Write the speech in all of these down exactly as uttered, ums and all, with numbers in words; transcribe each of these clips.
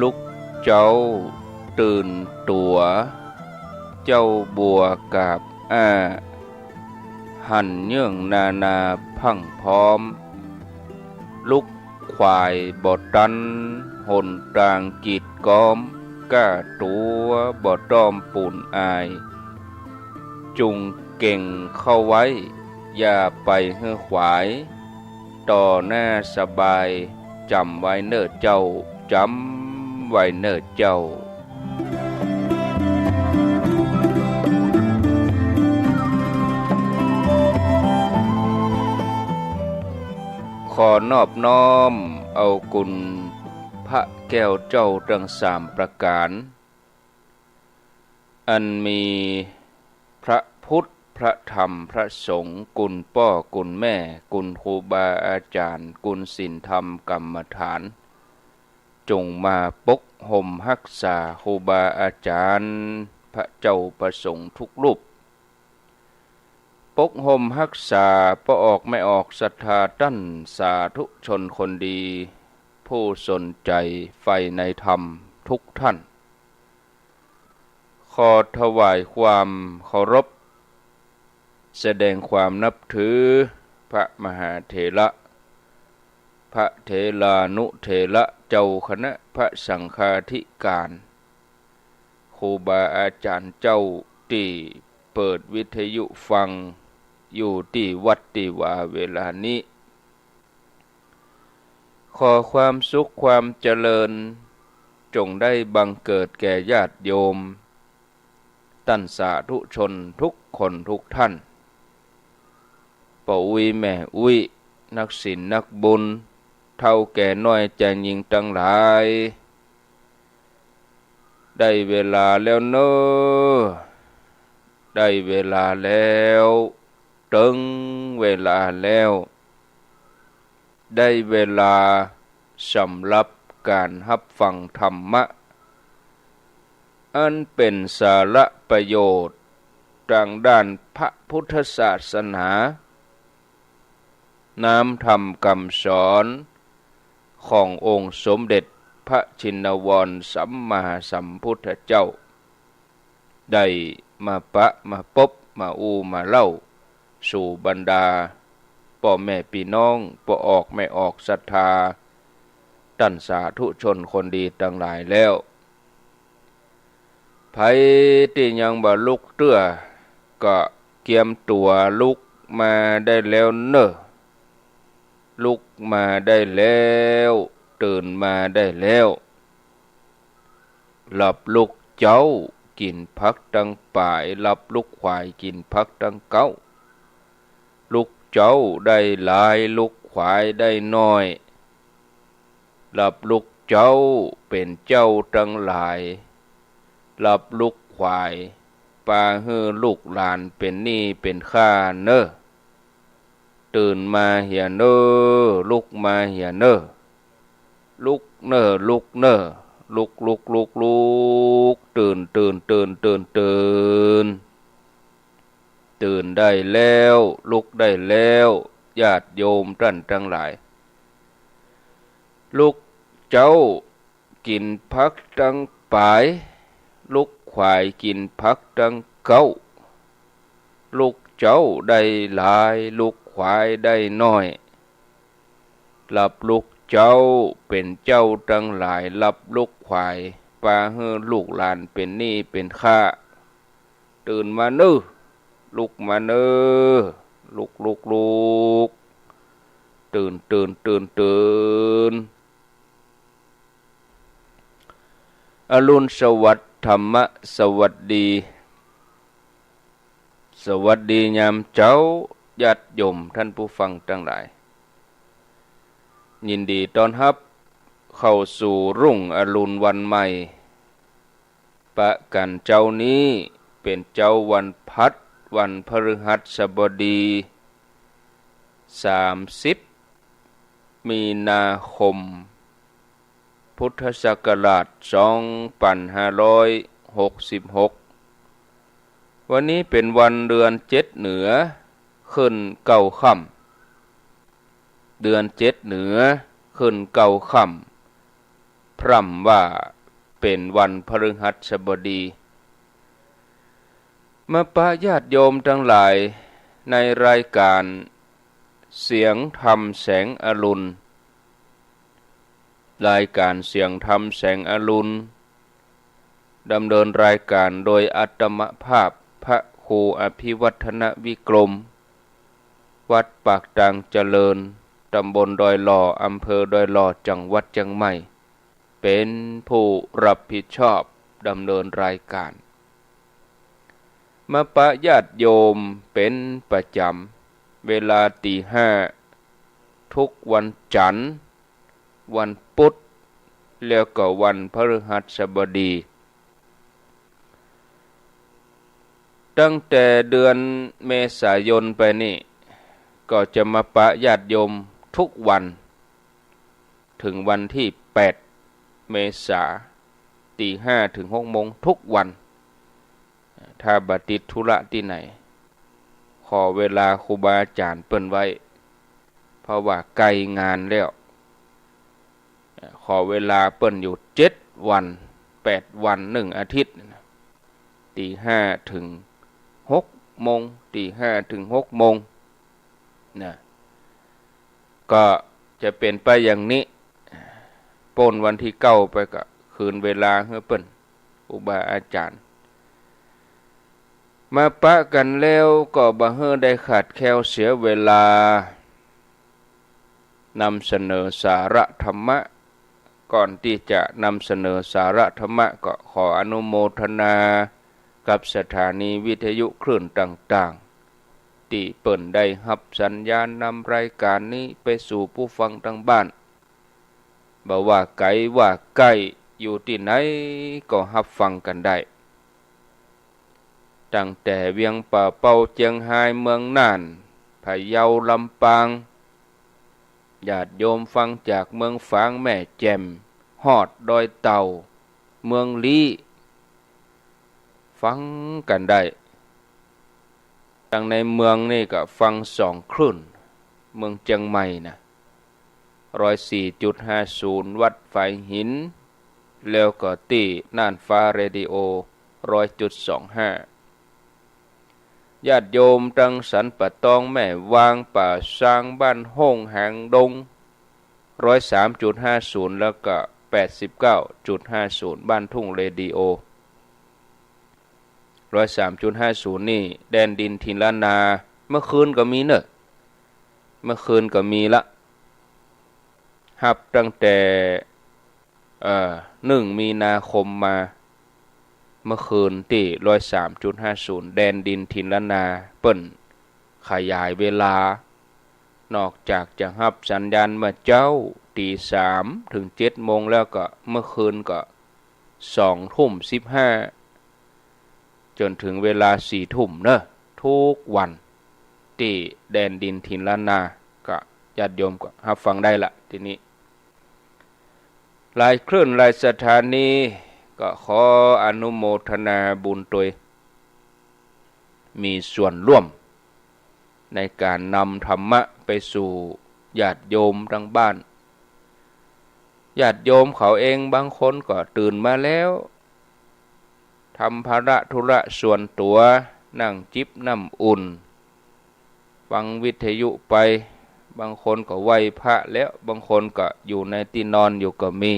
ลุกเจ๊าตื่นตั๋ว เจ้าบัวกาบอ้า หันเยื่องนานาพรั่งพร้อม ลุกขวายบ่ตัน หนตางกีดก๊อม ก้าตั๋วบ่ต้อมปูนอาย จุ่งเก่งเข้าไว้ อย่าไปหื้อขวาย ต่อหน้าสบาย จ๋ำไว้เน่อเจ้า จ๋ำไว้เน่อเจ้า ขอนอบน้อมเอาคุณพระแก้วเจ้าตังสามประก๋าน อันมีพระพุทธ พระธรรม พระสงฆ์ คุณป้อ คุณแม่ คุณครูบาอาจ๋ารย์ คุณศีลธรรมกรรมฐาน จงมาปกห่มฮักษาครูบาอาจ๋ารย์ พระเจ้าพระสงฆ์ทุกรูป ปกห่มฮักษาป้อออกแม่ออกศรัทธาต้านสาธุชนคนดี ผู้สนใจ๋ใฝ่ในธรรมทุกท่าน ขอถวายความเคารพ แสดงความนับถือ พระมหาเถระ พระเถรานุเถระ เจ้าคณะพระสังฆาธิการ ครูบาอาจ๋ารย์เจ้าตี้เปิดวิทยุฟังอยู่ตี้วัดตี้วาเวลานี้ ขอความสุขความเจริญ จงได้บังเกิดแก่ญาติโยม ต้านสาธุชนทุกคนทุกท่าน ป้ออุ๊ยแม่อุ๊ย นักศีลนักบุญ เฒ่าแก่น้อยจายญิงตังหลาย ได้เวลาแล้วเน่อ ได้เวลาแล้ว เถิงเวลาแล้ว ได้เวลาสำหรับก๋านฮับฟังธรรมะ อันเป๋นสาระประโยชน์ ตางด้านพระพุทธศาสนา น้ำธรรมกำสอน ขององค์สมเด็จพระชินวรสัมมาสัมพุทธเจ้า ได้มาปะมาปบมาอู้มาเล่า สู่บรรดาป้อแม่ปี้น้อง ป้อออกแม่ออกศรัทธา ต้านสาธุชนคนดีตังหลายแล้ว ใผตี้ยังบ่ลุกเตื้อ ก็เกียมตั๋วลุกมาได้แล้วเน่อ ลุกมาได้แล้ว ตื่นมาได้แล้ว หลับลุกเจ๊า กิ๋นผักตังป๋าย หลับลุกขวาย กิ๋นผักตังเก๊า ลุกเจ๊าได้หลาย ลุกขวายได้น้อย หลับลุกเจ๊า เป๋นเจ้าตังหลาย หลับลุกขวาย ปาหื้อลูกหลานเป๋นหนี้เป๋นค่าเน่อ ตื่นมาเหียเน่อ ลุกมาเหียเน่อ ลุกเน่อ ลุกเน่อ ลุก ลุก ลุก ลุก ตื่น ตื่น ตื่น ตื่น ตื่น ตื่นได้แล้ว ลุกได้แล้ว ญาติโยมต้านตังหลาย ลุกเจ๊า กิ๋นผักตังป๋าย ลุกขวาย กิ๋นผักตังเก๊า ลุกเจ๊าได้หลาย ลุกขวายได้น้อย หลับลุกเจ๊า เป๋นเจ้าตังหลาย หลับลุกขวาย ปาหื้อลูกหลานเป๋นหนี้เป๋นค่า ตื่นมาเน่อ ลุกมาเน่อ ลุก ลุก ลุก ตื่น ตื่น ตื่น ตื่น อรุณสวัสดิ์ ธรรมะสวัสดี สวัสดียามเจ๊า ญาติโยมต้านผู้ฟังตังหลาย ยินดีต้อนฮับเข้าสู่รุ่งอรุณวันใหม่ ประก๋านเจ๊านี้เป๋นเจ๊าวันพัด วันพฤหัสบดี สามสิบ มีนาคม พุทธศักราช สองปันห้าร้อยหกสิบหก วันนี้เป๋นวันเดือนเจ็ดเหนือ ขึ้นเก้าค่ำ เดือนเจ็ดเหนือ ขึ้นเก้าค่ำ พร่ำว่าเป๋นวันพฤหัสบดี มาปะญาติโยมตังหลายในรายก๋านเสียงธรรมแสงอรุณ รายก๋านเสียงธรรมแสงอรุณ ดำเนินรายก๋านโดยอาตมาภาพพระครูอภิวัฒนวิกรม วัดปากตางเจริญ ตำบลดอยหล่อ อำเภอดอยหล่อ จังหวัดเจียงใหม่ เป๋นผู้รับผิดชอบดำเนินรายก๋าน มาปะญาติโยมเป๋นประจ๋ำ เวลาตีห้า ทุกวันจั๋นทร์ วันพุธ แล้วก็วันพฤหัสบดี ตั้งแต่เดือนเมษายนไปนี่ ก็จะมาปะญาติโยมทุกวัน เถิงวันตี้แปดเมษา ตีห้าเถิงหกโมงทุกวัน ถ้าบ่ติดธุระตี้ไหน ขอเวลาครูบาอาจ๋ารย์เปิ้นไว้ เพราะว่าใก้งานแล้ว ขอเวลาเปิ้นอยู่เจ็ดวัน แปดวัน นึ่งอาทิตย์ ตีห้าเถิงหกโมง ตีห้าเถิงหกโมง นะ ก็จะเป๋นไปอย่างนี้ ป๊นวันตี้เก้าไปก็คืนเวลาหื้อเปิ้น ครูบาอาจ๋ารย์ มาปะกั๋นแล้วก็บ่หื้อได้ขาดแคลนเสียเวลา นำเสนอสาระธรรมะ ก่อนตี้จะนำเสนอสาระธรรมะ ก็ขออนุโมทนากับสถานีวิทยุคลื่นต่างๆ ตี้เปิ้นได้ฮับสัญญาณนำรายก๋านนี้ไปสู่ผู้ฟังตางบ้าน บ่ว่าไก๋ว่าใก้ อยู่ตี้ไหนก็ฮับฟังกั๋นได้ ตั้งแต่เวียงป่าเปา เจียงฮาย เมืองน่าน พะเยา ลำปาง ญาติโยมฟังจากเมืองฝาง แม่แจ่ม ฮอดดอยเต่า เมืองลี้ ฟังกั๋นได้ ตังในเมืองนี่ก็ฟังสองคลื่น เมืองเจียงใหม่นะ ร้อยสี่จุดห้าศูนย์ วัดฝายหิน แล้วก็ตี้น่านฟ้าเรดิโอ ร้อยจุดสองห้า ญาติโยมตังสันป่าตอง แม่วาง ป่าซาง บ้านโฮ่ง หางดง ร้อยสามจุดห้าศูนย์ แล้วก็แปดสิบเก้าจุดห้าศูนย์ บ้านทุ่งเรดิโอ ร้อยสามจุดห้าศูนย์ นี่ แดนดินถิ่นล้านนา เมื่อคืนก็มีเน่อ เมื่อคืนก็มีละ ฮับตั้งแต่ เอ่อ หนึ่งมีนาคมมา เมื่อคืนตี้ ร้อยสามจุดห้าศูนย์ แดนดินถิ่นล้านนา เปิ้นขยายเวลา นอกจากจะฮับสัญญาณเมื่อเจ๊า ตีสามเถิงเจ็ดโมงแล้วก็ เมื่อคืนก็ สองทุ่มสิบห้า จนเถิงเวลาสี่ทุ่มเน่อ ทุกวัน ตี้แดนดินถิ่นล้านนา ก็ญาติโยมก็ฮับฟังได้ละ ตี้นี้ หลายคลื่นหลายสถานี ก็ขออนุโมทนาบุญตวย มีส่วนร่วมในก๋านนำธรรมะไปสู่ญาติโยมตางบ้าน ญาติโยมเขาเองบางคนก็ตื่นมาแล้ว ทำภาระธุระส่วนตั๋ว นั่งจิบน้ำอุ่น ฟังวิทยุไป บางคนก็ไหว้พระแล้ว บางคนก็อยู่ในตี้นอนอยู่ก็มี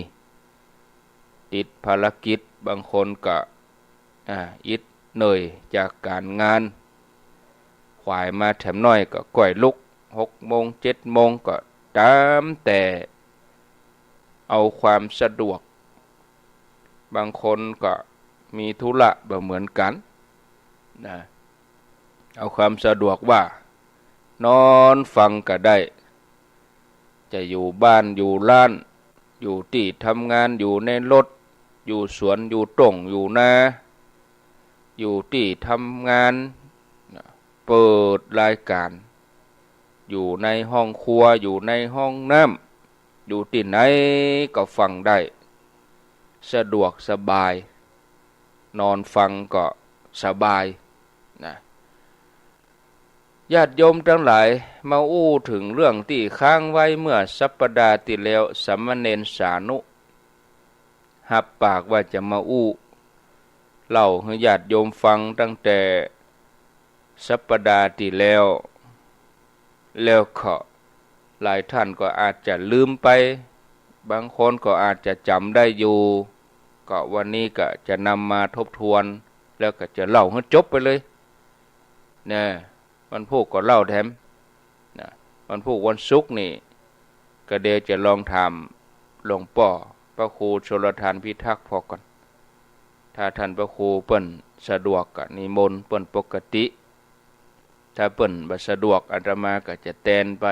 ติดภารกิจ บางคนก็ อ่า อิดเหนื่อยจากก๋านงาน ขวายมาแถมน้อยก็ก้อยลุก หกโมง เจ็ดโมง ก็ต๋ามแต่ เอาความสะดวก บางคนก็มีธุระบ่เหมือนกั๋น นะ เอาความสะดวกว่า นอนฟังก็ได้ จะอยู่บ้านอยู่ร้าน อยู่ตี้ทำงาน อยู่ในรถ อยู่สวน อยู่ต้ง อยู่นา อยู่ตี้ทำงาน เปิดรายก๋าน อยู่ในห้องครัว อยู่ในห้องน้ำ อยู่ตี้ไหนก็ฟังได้ สะดวกสบาย นอนฟังก็สบาย นะ ญาติโยมตังหลาย มาอู้เถิงเรื่องตี้ค้างไว้เมื่อสัปดาห์ตี้แล้ว สามเณรสานุ ฮับปากว่าจะมาอู้เล่าหื้อญาติโยมฟังตั้งแต่สัปดาห์ตี้แล้ว แล้วก็หลายท่านก็อาจจะลืมไป บางคนก็อาจจะจ๋ำได้อยู่ ก็วันนี้ก็จะนำมาทบทวน แล้วก็จะเล่าหื้อจบไปเลย นะ วันพูกก็เล่าแถม นะ วันพูกวันศุกร์นี่ ก็เดี๋ยวจะลองถามหลวงป้อพระครูชลทานพิทักษ์ผ่อก่อน ถ้าท่านพระครูเปิ้นสะดวกก็นิมนต์เปิ้นปกติ ถ้าเปิ้นบ่สะดวกอาตมาก็จะแตนไป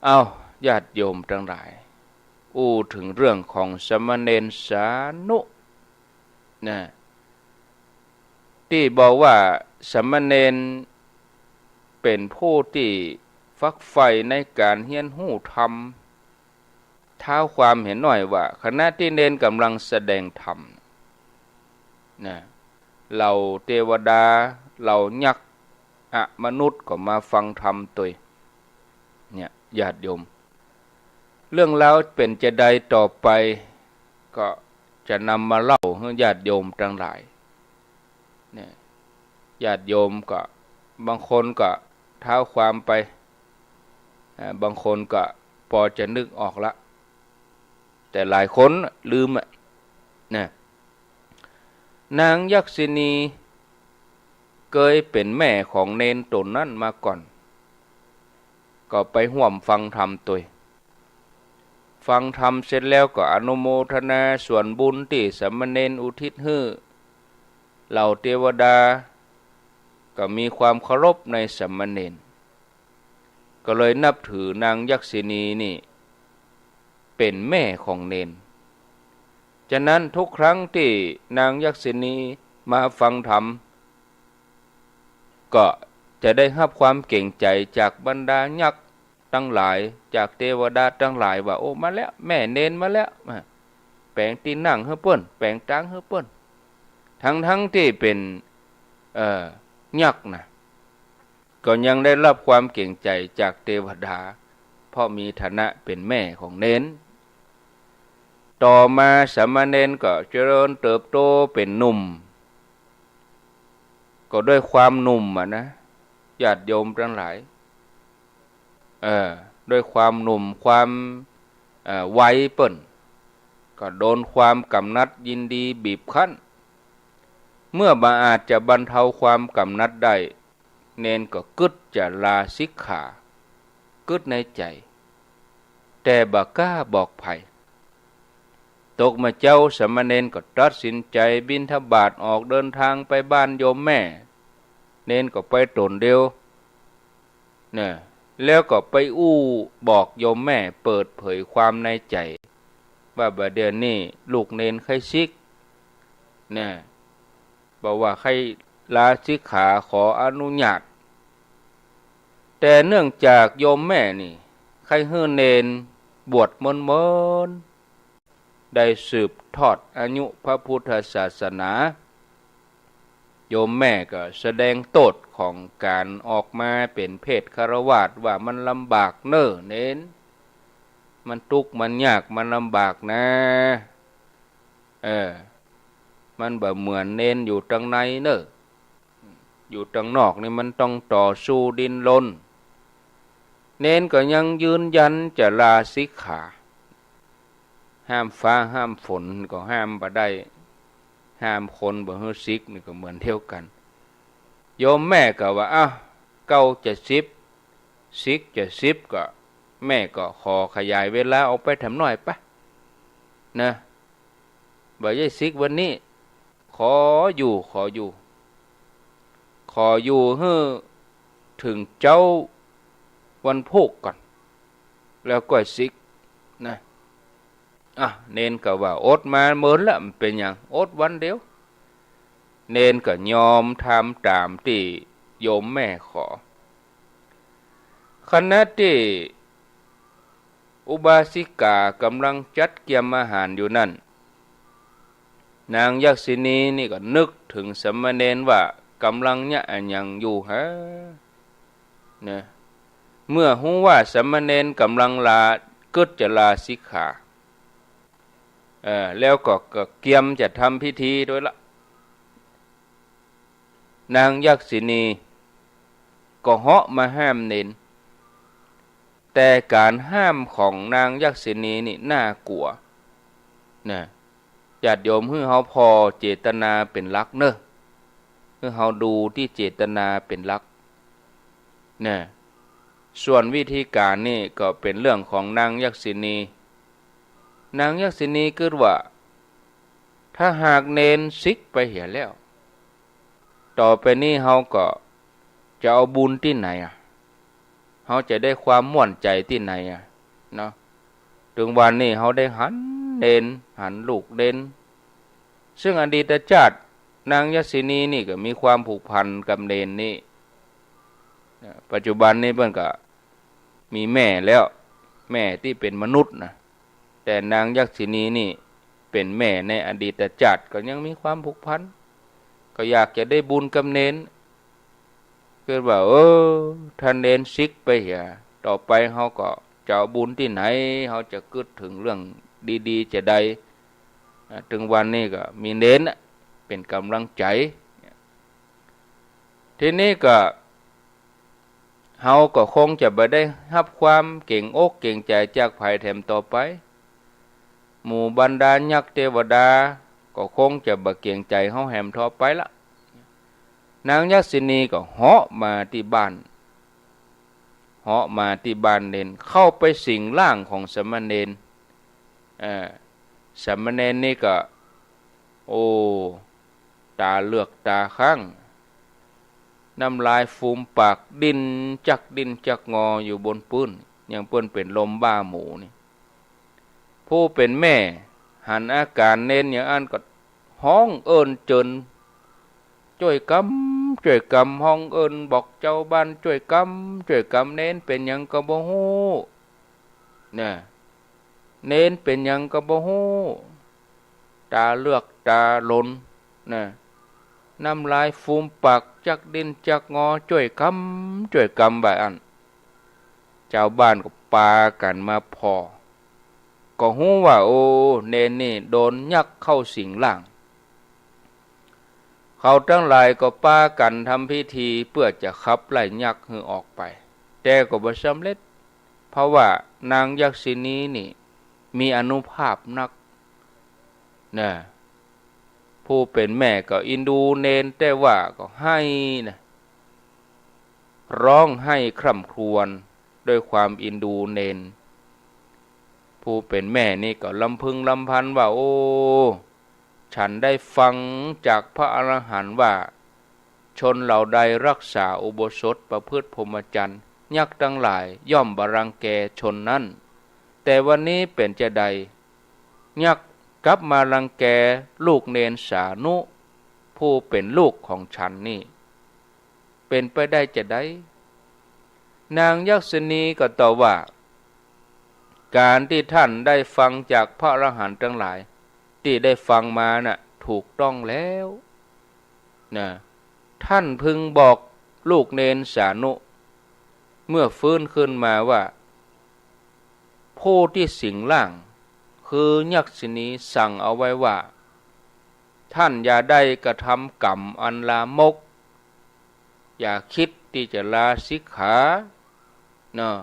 เอ้า ญาติโยมตังหลาย อู้เถิงเรื่องของสามเณรสานุ นะ ตี้บอกว่าสามเณรเป๋นผู้ตี้ฝักใฝ่ในก๋านเฮียนฮู้ธรรม เท้าความเหียหน้อยว่า ขณะตี้เณรก่ำลังแสดงธรรม นะ เหล่าเตวดา เหล่ายักษ์ อมนุษย์ก็มาฟังธรรมตวย เนี่ย ญาติโยม เรื่องราวเป๋นจาใดต่อไป ก็จะนำมาเล่าหื้อญาติโยมตังหลาย เนี่ย ญาติโยมก็ บางคนก็เท้าความไป อ่า บางคนก็ปอจะนึกออกละ แต่หลายคนลืมอะ นะ นางยักษิณีเกยเป๋นแม่ของเณรต๋นนั้นมาก่อน ก็ไปฮ่วมฟังธรรมตวย ฟังธรรมเสร็จแล้วก็อนุโมทนาส่วนบุญตี้สามเณรอุทิศหื้อ เหล่าเตวดาก็มีความเคารพในสามเณร ก็เลยนับถือนางยักษิณีนี่เป๋นแม่ของเณร ฉะนั้นทุกครั้งตี้นางยักษิณีมาฟังธรรม ก็จะได้ฮับความเก๋งใจ๋จากบรรดายักษ์ตังหลาย จากเตวดาตังหลายว่า โอ้ มาแล้ว แม่เณรมาแล้ว อ่ะ แป๋งตี้นั่งหื้อเปิ้น แป๋งตางหื้อเปิ้น ทั้งๆ ตี้เป๋น เอ่อ ยักษ์นะ ก็ยังได้ฮับความเก๋งใจ๋จากเตวดา เพราะมีฐานะเป๋นแม่ของเณร ต่อมาสามเณรก็เจริญเติบโตเป๋นหนุ่ม ก็ด้วยความหนุ่มอะนะ ญาติโยมตังหลาย เออ ด้วยความหนุ่มความ เอ่อ วัยเปิ้น ก็โดนความกำหนัดยินดีบีบคั้น เมื่อบ่อาจจะบรรเทาความกำหนัดได้ เณรก็กึ๊ดจะลาสิกขา กึ๊ดในใจ๋ แต่บ่กล้าบอกใผ ตกมาเจ๊าสามเณรก็ตัดสินใจ๋บิณฑบาตออกเดินทางไปบ้านโยมแม่ เณรก็ไปต๋นเดียว เนี่ย แล้วก็ไปอู้บอกโยมแม่ เปิดเผยความในใจ๋ ว่าบ่าเดี่ยวนี้ลูกเณรใค่สิก เนี่ย บอกว่าใค่ลาสิกขา ขออนุญาต แต่เนื่องจากโยมแม่นี่ใค่หื้อเณรบวชเมินๆ ได้สืบทอดอายุพระพุทธศาสนา โยมแม่ก็แสดงโต้ษของก๋านออกมาเป๋นเพศฆราวาสว่ามันลำบากเน่อเณร มันตุ๊กข์มันยากมันลำบากนะ เออ มันบ่เหมือนเณรอยู่ตังในเน่อ อยู่ตังนอกนี่มันต้องต่อสู้ดิ้นรน เณรก็ยังยืนยันจะลาสิกขา ห้ามฟ้าห้ามฝนก็ห้ามบ่ได้ ห้ามคนบ่หื้อสิกนี่ก็เหมือนเดียวกั๋น โยมแม่ก็ว่า อ้าว เก๊าจะสิบ สิกจะสิบ ก็ แม่ก็ขอขยายเวลาออกไปแถมหน้อยปะ นะ บ่ใจ้สิกวันนี้ ขออยู่ ขออยู่ ขออยู่หื้อเถิงเจ๊าวันพูกก่อน แล้วก็สิก นะ อ่ะ เณรก็ว่า อดมาเมินละ มันเป๋นหยัง อดวันเดียว เณรก็ยอมทำต๋ามตี้โยมแม่ขอ ขณะตี้อุบาสิกาก่ำลังจัดเกียมอาหารอยู่นั้น นางยักษิณีนี่ก็นึกเถิงสามเณรว่าก่ำลังเยียะอะหยังอยู่หา นะ เมื่อฮู้ว่าสามเณรก่ำลังลา กึ๊ดจะลาสิกขา เออ แล้วก็ ก็เกียมจะทำพิธีตวยละ นางยักษินีก็เฮาะมาห้ามเณร แต่ก๋านห้ามของนางยักษินีนี่น่ากลัวนะ ญาติโยม หื้อเฮาผ่อเจตนาเป๋นหลักเน่อ หื้อเฮาดูตี้เจตนาเป๋นหลักนะ ส่วนวิธีก๋านนี่ก็เป๋นเรื่องของนางยักษินี นางยักษินีกึ๊ดว่า ถ้าหากเณรสิกไปเหียแล้ว ต่อไปนี้เฮาก็จะเอาบุญตี้ไหนอะ เฮาจะได้ความม่วนใจ๋ตี้ไหนอะ เนาะ ตึงวันนี้เฮาได้หันเณร หันลูกเณร ซึ่งอดีตจาตินางยักษินีนี่ก็มีความผูกพันกับเณรนี่นะ ปัจจุบันนี้เปิ้นก็มีแม่แล้ว แม่ตี้เป๋นมนุษย์นะ แต่นางยักษินีนี่เป๋นแม่ในอดีตจาติ ก็ยังมีความผูกพัน ก็อยากจะได้บุญกับเณร กึ๊ดว่า เออ ถ้าเณรสิกไปเหีย ต่อไปเฮาก็จะเอาบุญตี้ไหน เฮาจะกึ๊ดเถิงเรื่องดีๆ จาใด อ่า ตึงวันนี้ก็มีเณรน่ะเป๋นก๋ำลังใจ๋ ทีนี้ก็ เฮาก็คงจะบ่ได้ฮับความเก๋งอกเก๋งใจ๋จากใผแถมต่อไป หมู่บรรดายักษ์เตวดาก็คงจะบ่เก๋งใจ๋เฮาแหมต่อไปละ นางยักษินีก็เฮาะมาตี้บ้าน เฮาะมาตี้บ้านเณร เข้าไปสิงร่างของสามเณร เอ่อ สามเณรนี่ก็ โอ้ ต๋าเหลือกต๋าค้าง น้ำลายฟูมปาก ดิ้นจักดิ้นจักงออยู่บนปื๊น อย่างเปิ้นเป๋นลมบ้าหมูนี่ ผู้เป๋นแม่หันอาก๋านเณรอย่างอั้นก็ฮ้องเอิ้นเจิญ จ้วยกำ จ้วยกำ ฮ้องเอิ้นบอกจาวบ้านจ้วยกำ จ้วยกำ เณรเป๋นหยังก็บ่ฮู้ น่ะ เณรเป๋นหยังก็บ่ฮู้ ต๋าเหลือกต๋าหลน น่ะ น้ำลายฟูมปาก จักดิ้นจักงอ จ้วยกำ จ้วยกำ ว่าอั้น จาวบ้านก็ปากั๋นมาผ่อ ก็ฮู้ว่า โอ้ เณรนี่โดนยักษ์เข้าสิงร่าง เขาตังหลายก็ปากั๋นทำพิธีเปื้อจะขับไล่ยักษ์หื้อออกไป แต่ก็บ่สำเร็จ เพราะว่านางยักษินีนี่มีอานุภาพนัก น่ะ ผู้เป๋นแม่ก็อินดูเณร แต่ว่าก็ไห้น่ะ ฮ้องไห้คร่ำครวญด้วยความอินดูเณร ผู้เป๋นแม่นี่ก็ลำพึงลำพันว่า โอ้ ฉันได้ฟังจากพระอรหันต์ว่า ชนเหล่าใดรักษาอุโบสถประพฤติพรหมจรรย์ ยักษ์ตังหลายย่อมบ่รังแกชนนั้น แต่วันนี้เป๋นจาใด ยักษ์กลับมารังแกลูกเณรสานุ ผู้เป๋นลูกของฉันนี่ เป๋นไปได้จาใด นางยักษินีก็ตอบว่า ก๋านตี้ท่านได้ฟังจากพระอรหันต์ตังหลาย ตี้ได้ฟังมาน่ะ ถูกต้องแล้ว น่ะ ท่านพึงบอกลูกเณรสานุ เมื่อฟื้นขึ้นมาว่า ผู้ตี้สิงร่าง คือยักษินีสั่งเอาไว้ว่า ท่านอย่าได้กระทำกรรมอันลามก อย่าคิดตี้จะลาสิกขา เนาะ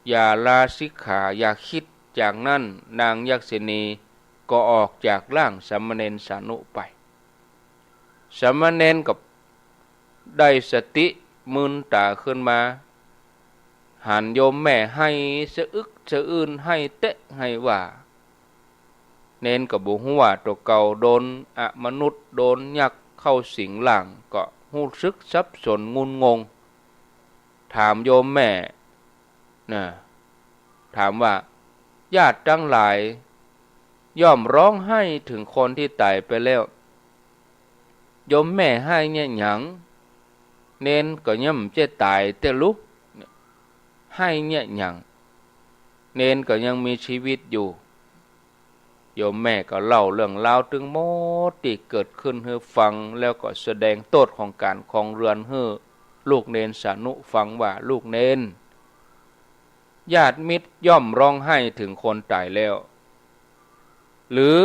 อย่าลาสิกขา อย่าคิดอย่างนั้น นางยักษินีก็ออกจากร่างสามเณรสานุไป สามเณรก็ได้สติ มืนต๋าขึ้นมา หันโยมแม่ไห้สะอึกสะอื้น ไห้เต๊ะไห้ว่า เณรก็บ่ฮู้ว่าตั๋วเก่าโดนอมนุษย์ โดนยักษ์เข้าสิงร่าง ก็ฮู้สึกสับสนงุนงง ถามโยมแม่ น่ะ ถามว่า ญาติตังหลายย่อมฮ้องไห้เถิงคนตี้ต๋ายไปแล้ว โยมแม่ไห้เยียะหยัง เณรก็ยังบ่ใจ้ต๋ายเต๊อะลูก ไห้เยียะหยัง เณรก็ยังมีชีวิตอยู่ โยมแม่ก็เล่าเรื่องราวตึงหมดตี้เกิดขึ้นหื้อฟัง แล้วก็แสดงโต้ษของก๋านครองเฮือนหื้อลูกเณรสานุฟังว่า ลูกเณร ญาติมิตรย่อมฮ้องไห้เถิงคนต๋ายแล้ว หรือ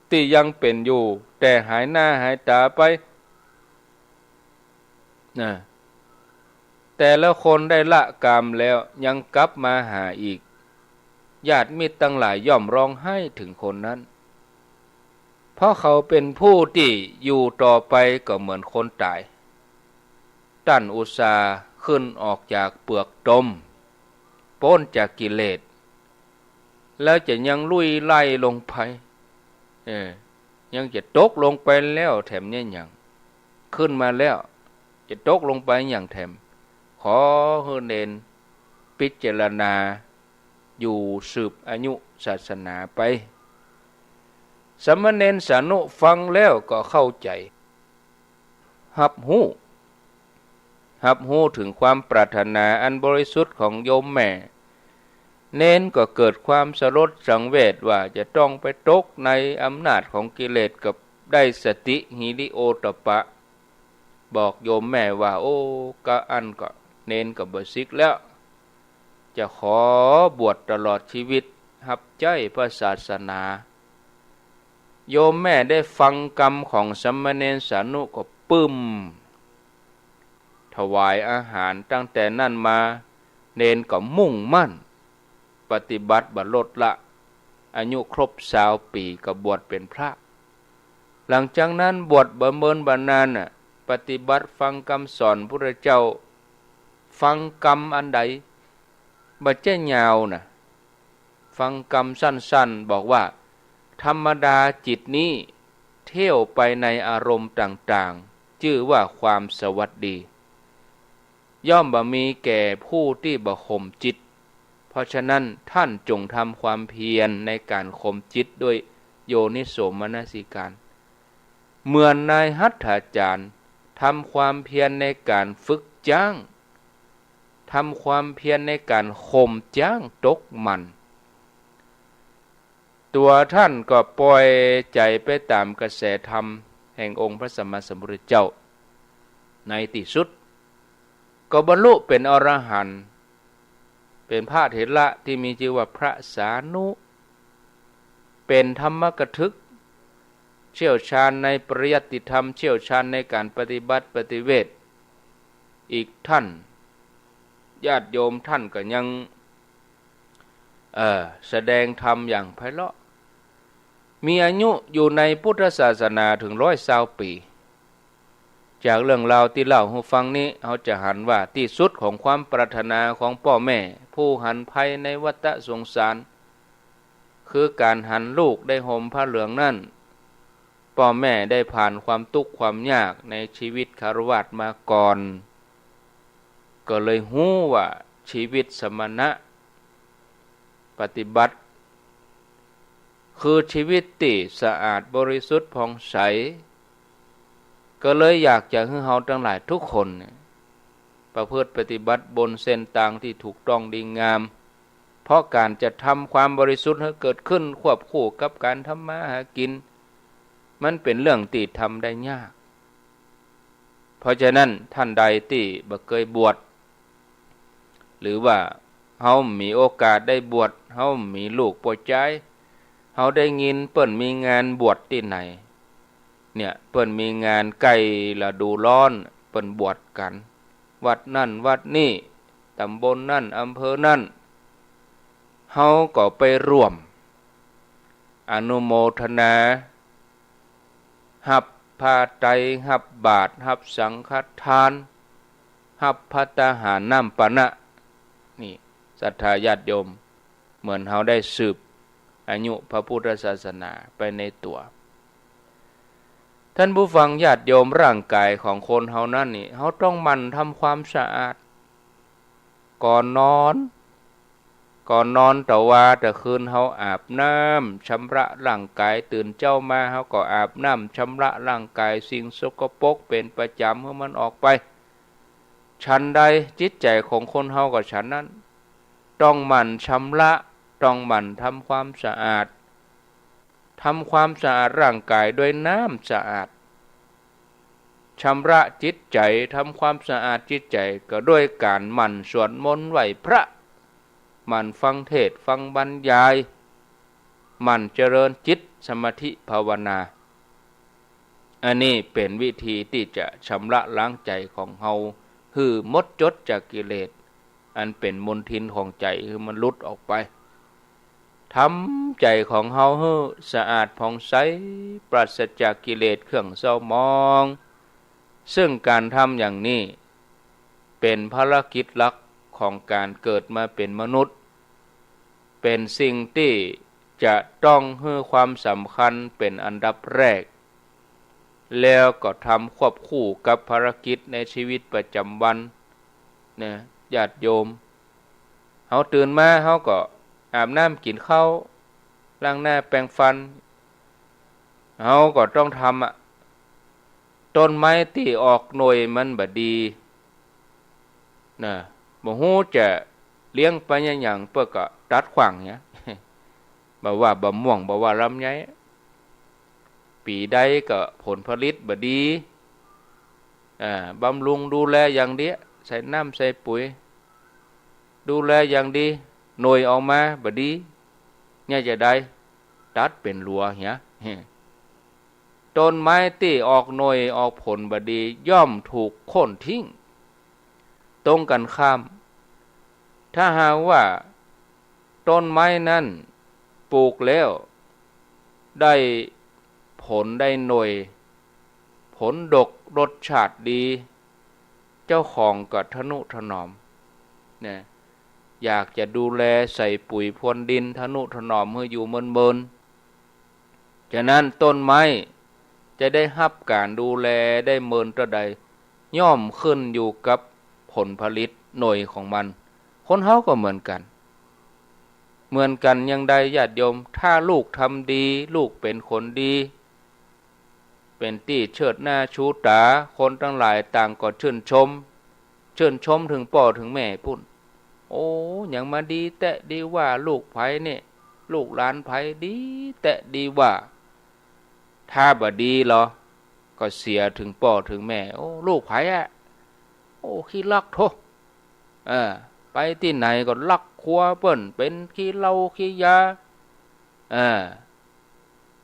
ตี้ยังเป๋นอยู่ แต่หายหน้าหายต๋าไป นะ แต่ละคนได้ละกามแล้วยังกลับมาหาอีก ญาติมิตรตังหลายย่อมร้องไห้เถิงคนนั้น เพราะเขาเป๋นผู้ตี้อยู่ต่อไปก็เหมือนคนต๋าย ต้านอุตส่าห์ขึ้นออกจากเปือกตม ป๊นจากกิเลส แล้วจะยังลุ่ยไหลลงไป เออ ยังจะตกลงไปแล้วแถมเนี่ยหยัง ขึ้นมาแล้ว จะตกลงไปหยังแถม ขอหื้อเณรพิจารณาอยู่สืบอายุศาสนาไป สามเณรสานุฟังแล้วก็เข้าใจ๋ ฮับฮู้ ฮับฮู้เถิงความปรารถนาอันบริสุทธิ์ของโยมแม่ เณรก็เกิดความสลดสังเวชว่าจะต้องไปตกในอำนาจของกิเลส กับได้สติหิริโอตตัปปะ บอกโยมแม่ว่า โอ้ กะอั้นก็เณรก็บ่สึกแล้ว จะขอบวชตลอดชีวิต ฮับใจ๊พระศาสนา โยมแม่ได้ฟังกำของสามเณรสานุก็ปึ้ม ถวายอาหาร ตั้งแต่นั้นมา เณรก็มุ่งมั่นปฏิบัติบ่ลดละ อายุครบซาวปี๋ก็บวชเป๋นพระ หลังจากนั้นบวชบ่เมินบ่นานน่ะ ปฏิบัติฟังกำสอนพุทธเจ้า ฟังกำอันใด บ่ใจ้ยาวน่ะ ฟังกำสั้นๆ บอกว่า ธรรมดาจิตนี้เที่ยวไปในอารมณ์ต่างๆ จื้อว่าความสวัสดี ย่อมบ่มีแก่ผู้ตี้บ่ข่มจิต เพราะฉะนั้นท่านจงทำความเพียรในก๋านข่มจิตด้วยโยนิโสมนสิการ เหมือนนายหัตถาจารย์ทำความเพียรในก๋านฝึกจ๊าง ทำความเพียรในก๋านข่มจ๊างตกหมั่น ตั๋วท่านก็ปล่อยใจ๋ไปต๋ามกระแสธรรมแห่งองค์พระสัมมาสัมพุทธเจ้า ในตี้สุดก็บรรลุเป๋นอรหันต์ เป๋นพระเถระตี้มีจื้อว่าพระสานุ เป๋นธรรมกถึก เชี่ยวชาญในปริยัติธรรม เชี่ยวชาญในก๋านปฏิบัติปฏิเวท อีกท่าน ญาติโยมท่านก็ยัง เอ่อ แสดงธรรมอย่างไพเราะ มีอายุอยู่ในพุทธศาสนาเถิงร้อยซาวปี๋ จากเรื่องราวตี้เล่าหื้อฟังนี้ เฮาจะหันว่าตี้สุดของความปรารถนาของป้อแม่ผู้หันภัยในวัฏสงสาร คือก๋านหันลูกได้ห่มผ้าเหลืองนั้น ป้อแม่ได้ผ่านความตุ๊กข์ความยากในชีวิตคฤหัสถ์มาก่อน ก็เลยฮู้ว่าชีวิตสมณะปฏิบัติ คือชีวิตตี้สะอาดบริสุทธิ์ผ่องใส ก็เลยอยากจะหื้อเฮาตังหลายทุกคนเนี่ย ประพฤติปฏิบัติบนเส้นตางตี้ถูกต้องดีงาม เพราะก๋านจะทำความบริสุทธิ์หื้อเกิดขึ้นควบคู่กับก๋านทำมาหากิ๋น มันเป๋นเรื่องตี้ทำได้ยาก เพราะฉะนั้นท่านใดตี้บ่เกยบวช หรือว่าเฮามีโอกาสได้บวช เฮามีลูกป้อจาย เฮาได้ยินเปิ้นมีงานบวชตี้ไหน เนี่ย เปิ้นมีงานใก้ฤดูร้อน เปิ้นบวชกั๋น วัดนั้นวัดนี้ ต๋ำบลนั้น อำเภอนั้น เฮาก็ไปร่วม อนุโมทนา ฮับผ้าไตร ฮับบาตร ฮับสังฆทาน ฮับภัตตาหารน้ำปานะ นี่ ศรัทธาญาติโยม เหมือนเฮาได้สืบอายุพระพุทธศาสนาไปในตั๋ว ท่านผู้ฟังญาติโยม ร่างกายของคนเฮานั้นนี่ เฮาต้องหมั่นทำความสะอาด ก่อนนอน ก่อนนอนตะวาตะคืน เฮาอาบน้ำชำระร่างกาย ตื่นเจ๊ามา เฮาก็อาบน้ำชำระร่างกาย สิ่งสกปรกเป๋นประจ๋ำ หื้อมันออกไป ฉันใดจิตใจ๋ของคนเฮาก็ฉันนั้น ต้องหมั่นชำระ ต้องหมั่นทำความสะอาด ทำความสะอาดร่างกายด้วยน้ำสะอาด ชำระจิตใจ๋ ทำความสะอาดจิตใจ๋ก็ด้วยก๋านหมั่นสวดมนต์ไหว้พระ หมั่นฟังเทศน์ฟังบรรยาย หมั่นเจริญจิตสมาธิภาวนา อันนี้เป๋นวิธีตี้จะชำระล้างใจ๋ของเฮาหื้อหมดจดจากกิเลส อันเป๋นมลทินของใจ๋หื้อมันหลุดออกไป ทำใจ๋ของเฮาหื้อสะอาดผ่องใส ปราศจากกิเลสเครื่องเศร้าหมอง ซึ่งก๋านทำอย่างนี้ เป๋นภารกิจหลักของก๋านเกิดมาเป๋นมนุษย์ เป๋นสิ่งตี้จะต้องหื้อความสำคัญเป๋นอันดับแรก แล้วก็ทำควบคู่กับภารกิจในชีวิตประจำวันนะ ญาติโยม เฮาตื่นมาเฮาก็อาบน้ำกิ๋นข้าว ล้างหน้าแปรงฟัน เฮาก็ต้องทำอะ ต้นไม้ตี้ออกหน่วยมันบ่ดีนะ บ่ฮู้จะเลี้ยงไปหยัง เปิ้นก็ตัดขว้างเนี่ย บ่ว่าบ่าม่วง บ่ว่าลำไย ปี๋ใดก็ผลผลิตบ่ดี อ่า บำรุงดูแลอย่างเดียว ใส่น้ำใส่ปุ๋ย ดูแลอย่างดี หน่วยออกมาบ่ดี เนี่ยจะใด ตัดเป๋นหลัวเหีย ต้นไม้ตี้ออกหน่วยออกผลบ่ดี ย่อมถูกโค่นทิ้ง ตรงกันข้าม ถ้าหากว่าต้นไม้นั้นปลูกแล้วได้ผลได้หน่วย ผลดกรสชาติดี เจ้าของก็ทะนุถนอมนะ อยากจะดูแลใส่ปุ๋ยพรวนดิน ทะนุถนอมหื้ออยู่เมินๆ ฉะนั้นต้นไม้จะได้ฮับก๋านดูแลได้เมินเต้าใด ย่อมขึ้นอยู่กับผลผลิตหน่วยของมัน คนเฮาก็เหมือนกั๋น เหมือนกั๋นอย่างใดญาติโยม ถ้าลูกทำดี ลูกเป๋นคนดี เป๋นตี้เชิดหน้าชูต๋า คนตังหลายต่างก็ชื่นชม ชื่นชมเถิงป้อเถิงแม่ปุ้น โอ้ หยังมาดีแต๊ดีว่า ลูกใผเนี่ย ลูกหลานใผดีแต๊ดีว่า ถ้าบ่ดีลอ ก็เสียเถิงป้อเถิงแม่ โอ้ ลูกใผอะ โอ้ ขี้ลักโธ่ เออ ไปตี้ไหนก็ลักครัวเปิ้น เป๋นขี้เหล้าขี้ยา เออ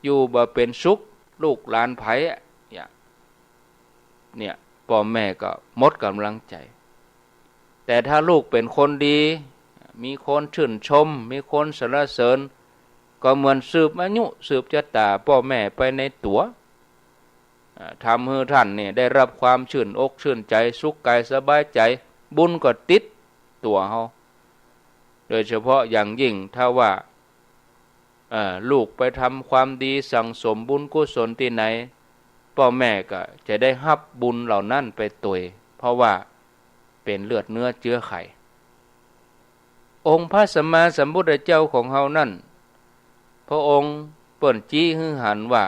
อยู่บ่เป๋นสุข ลูกหลานใผอะ เนี่ย เนี่ย ป้อแม่ก็หมดก๋ำลังใจ๋ แต่ถ้าลูกเป๋นคนดี มีคนชื่นชม มีคนสรรเสริญ ก็เหมือนสืบอายุสืบจะต๋าป้อแม่ไปในตั๋ว อ่า ทำหื้อต้านเนี่ยได้ฮับความชื่นอกชื่นใจ๋ สุขกายสบายใจ๋ บุญก็ติดตั๋วเฮา โดยเฉพาะอย่างยิ่งถ้าว่า เอ่อ ลูกไปทำความดีสั่งสมบุญกุศลตี้ไหน ป้อแม่ก็จะได้ฮับบุญเหล่านั้นไปตวย เพราะว่าเป๋นเลือดเนื้อเจื๊อไข องค์พระสัมมาสัมพุทธเจ้าของเฮานั้น พระองค์เปิ้นชี้หื้อหันว่า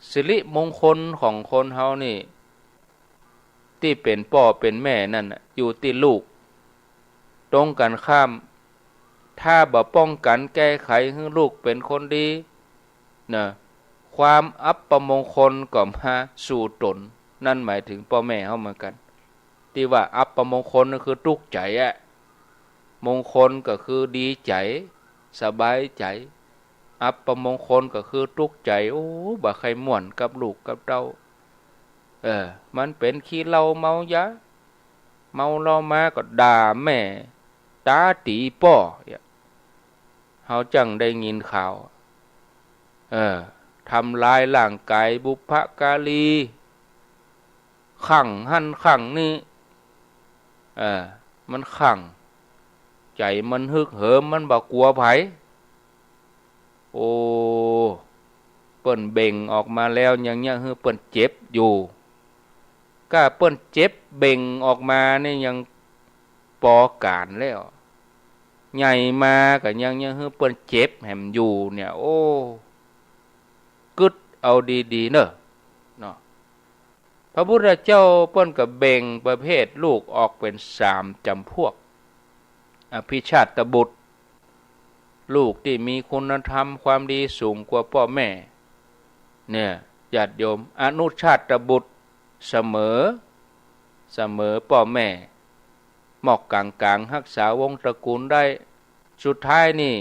สิริมงคลของคนเฮานี่ ตี้เป๋นป้อเป๋นแม่นั้นน่ะ อยู่ตี้ลูก ตรงกันข้าม ถ้าบ่ป้องกั๋นแก้ไขหื้อลูกเป๋นคนดี นะ ความอัปมงคลก็มาสู่ต๋น นั่นหมายเถิงป้อแม่เฮาเหมือนกั๋น ตี้ว่าอัปมงคลก็คือตุ๊กใจ๋อะ มงคลก็คือดีใจ๋ สบายใจ๋ อัปมงคลก็คือตุ๊กใจ๋ โอ้ บ่ใค่ม่วนกับลูกกับเต้า เออ มันเป๋นขี้เหล้าเมายา เมาเหล้ามาก็ด่าแม่ ต๋าตี๋ป้อ เนี่ย เฮาจั้งได้ยินข่าว เออ ทำลายร่างกายบุพการี คลั่งหั้นคลั่งนี่ เออ มันคลั่ง ใจ๋มันฮึกเหิม มันบ่กั๋วใผ โอ้ เปิ้นเบ่งออกมาแล้วยังเยียะหื้อเปิ้นเจ็บอยู่ ก้าเปิ้นเจ็บเบ่งออกมานี่ยังปอก๋านแล้ว ใหญ่มาก็ยังเยียะหื้อเปิ้นเจ็บแหมอยู่เนี่ย โอ้ กึ๊ดเอาดีๆ เน่อ เนาะ พระพุทธเจ้าเปิ้นก็เบ่งประเภทลูกออกเป๋นสามจ๋ำพวก อภิชาตบุตร ลูกตี้มีคุณธรรมความดีสูงกว่าป้อแม่ เนี่ย ญาติโยม อนุชาตบุตร เสมอ เสมอป้อแม่ มอกก๋างๆ ฮักษาวงศ์ตระกูลได้ สุดท้ายนี่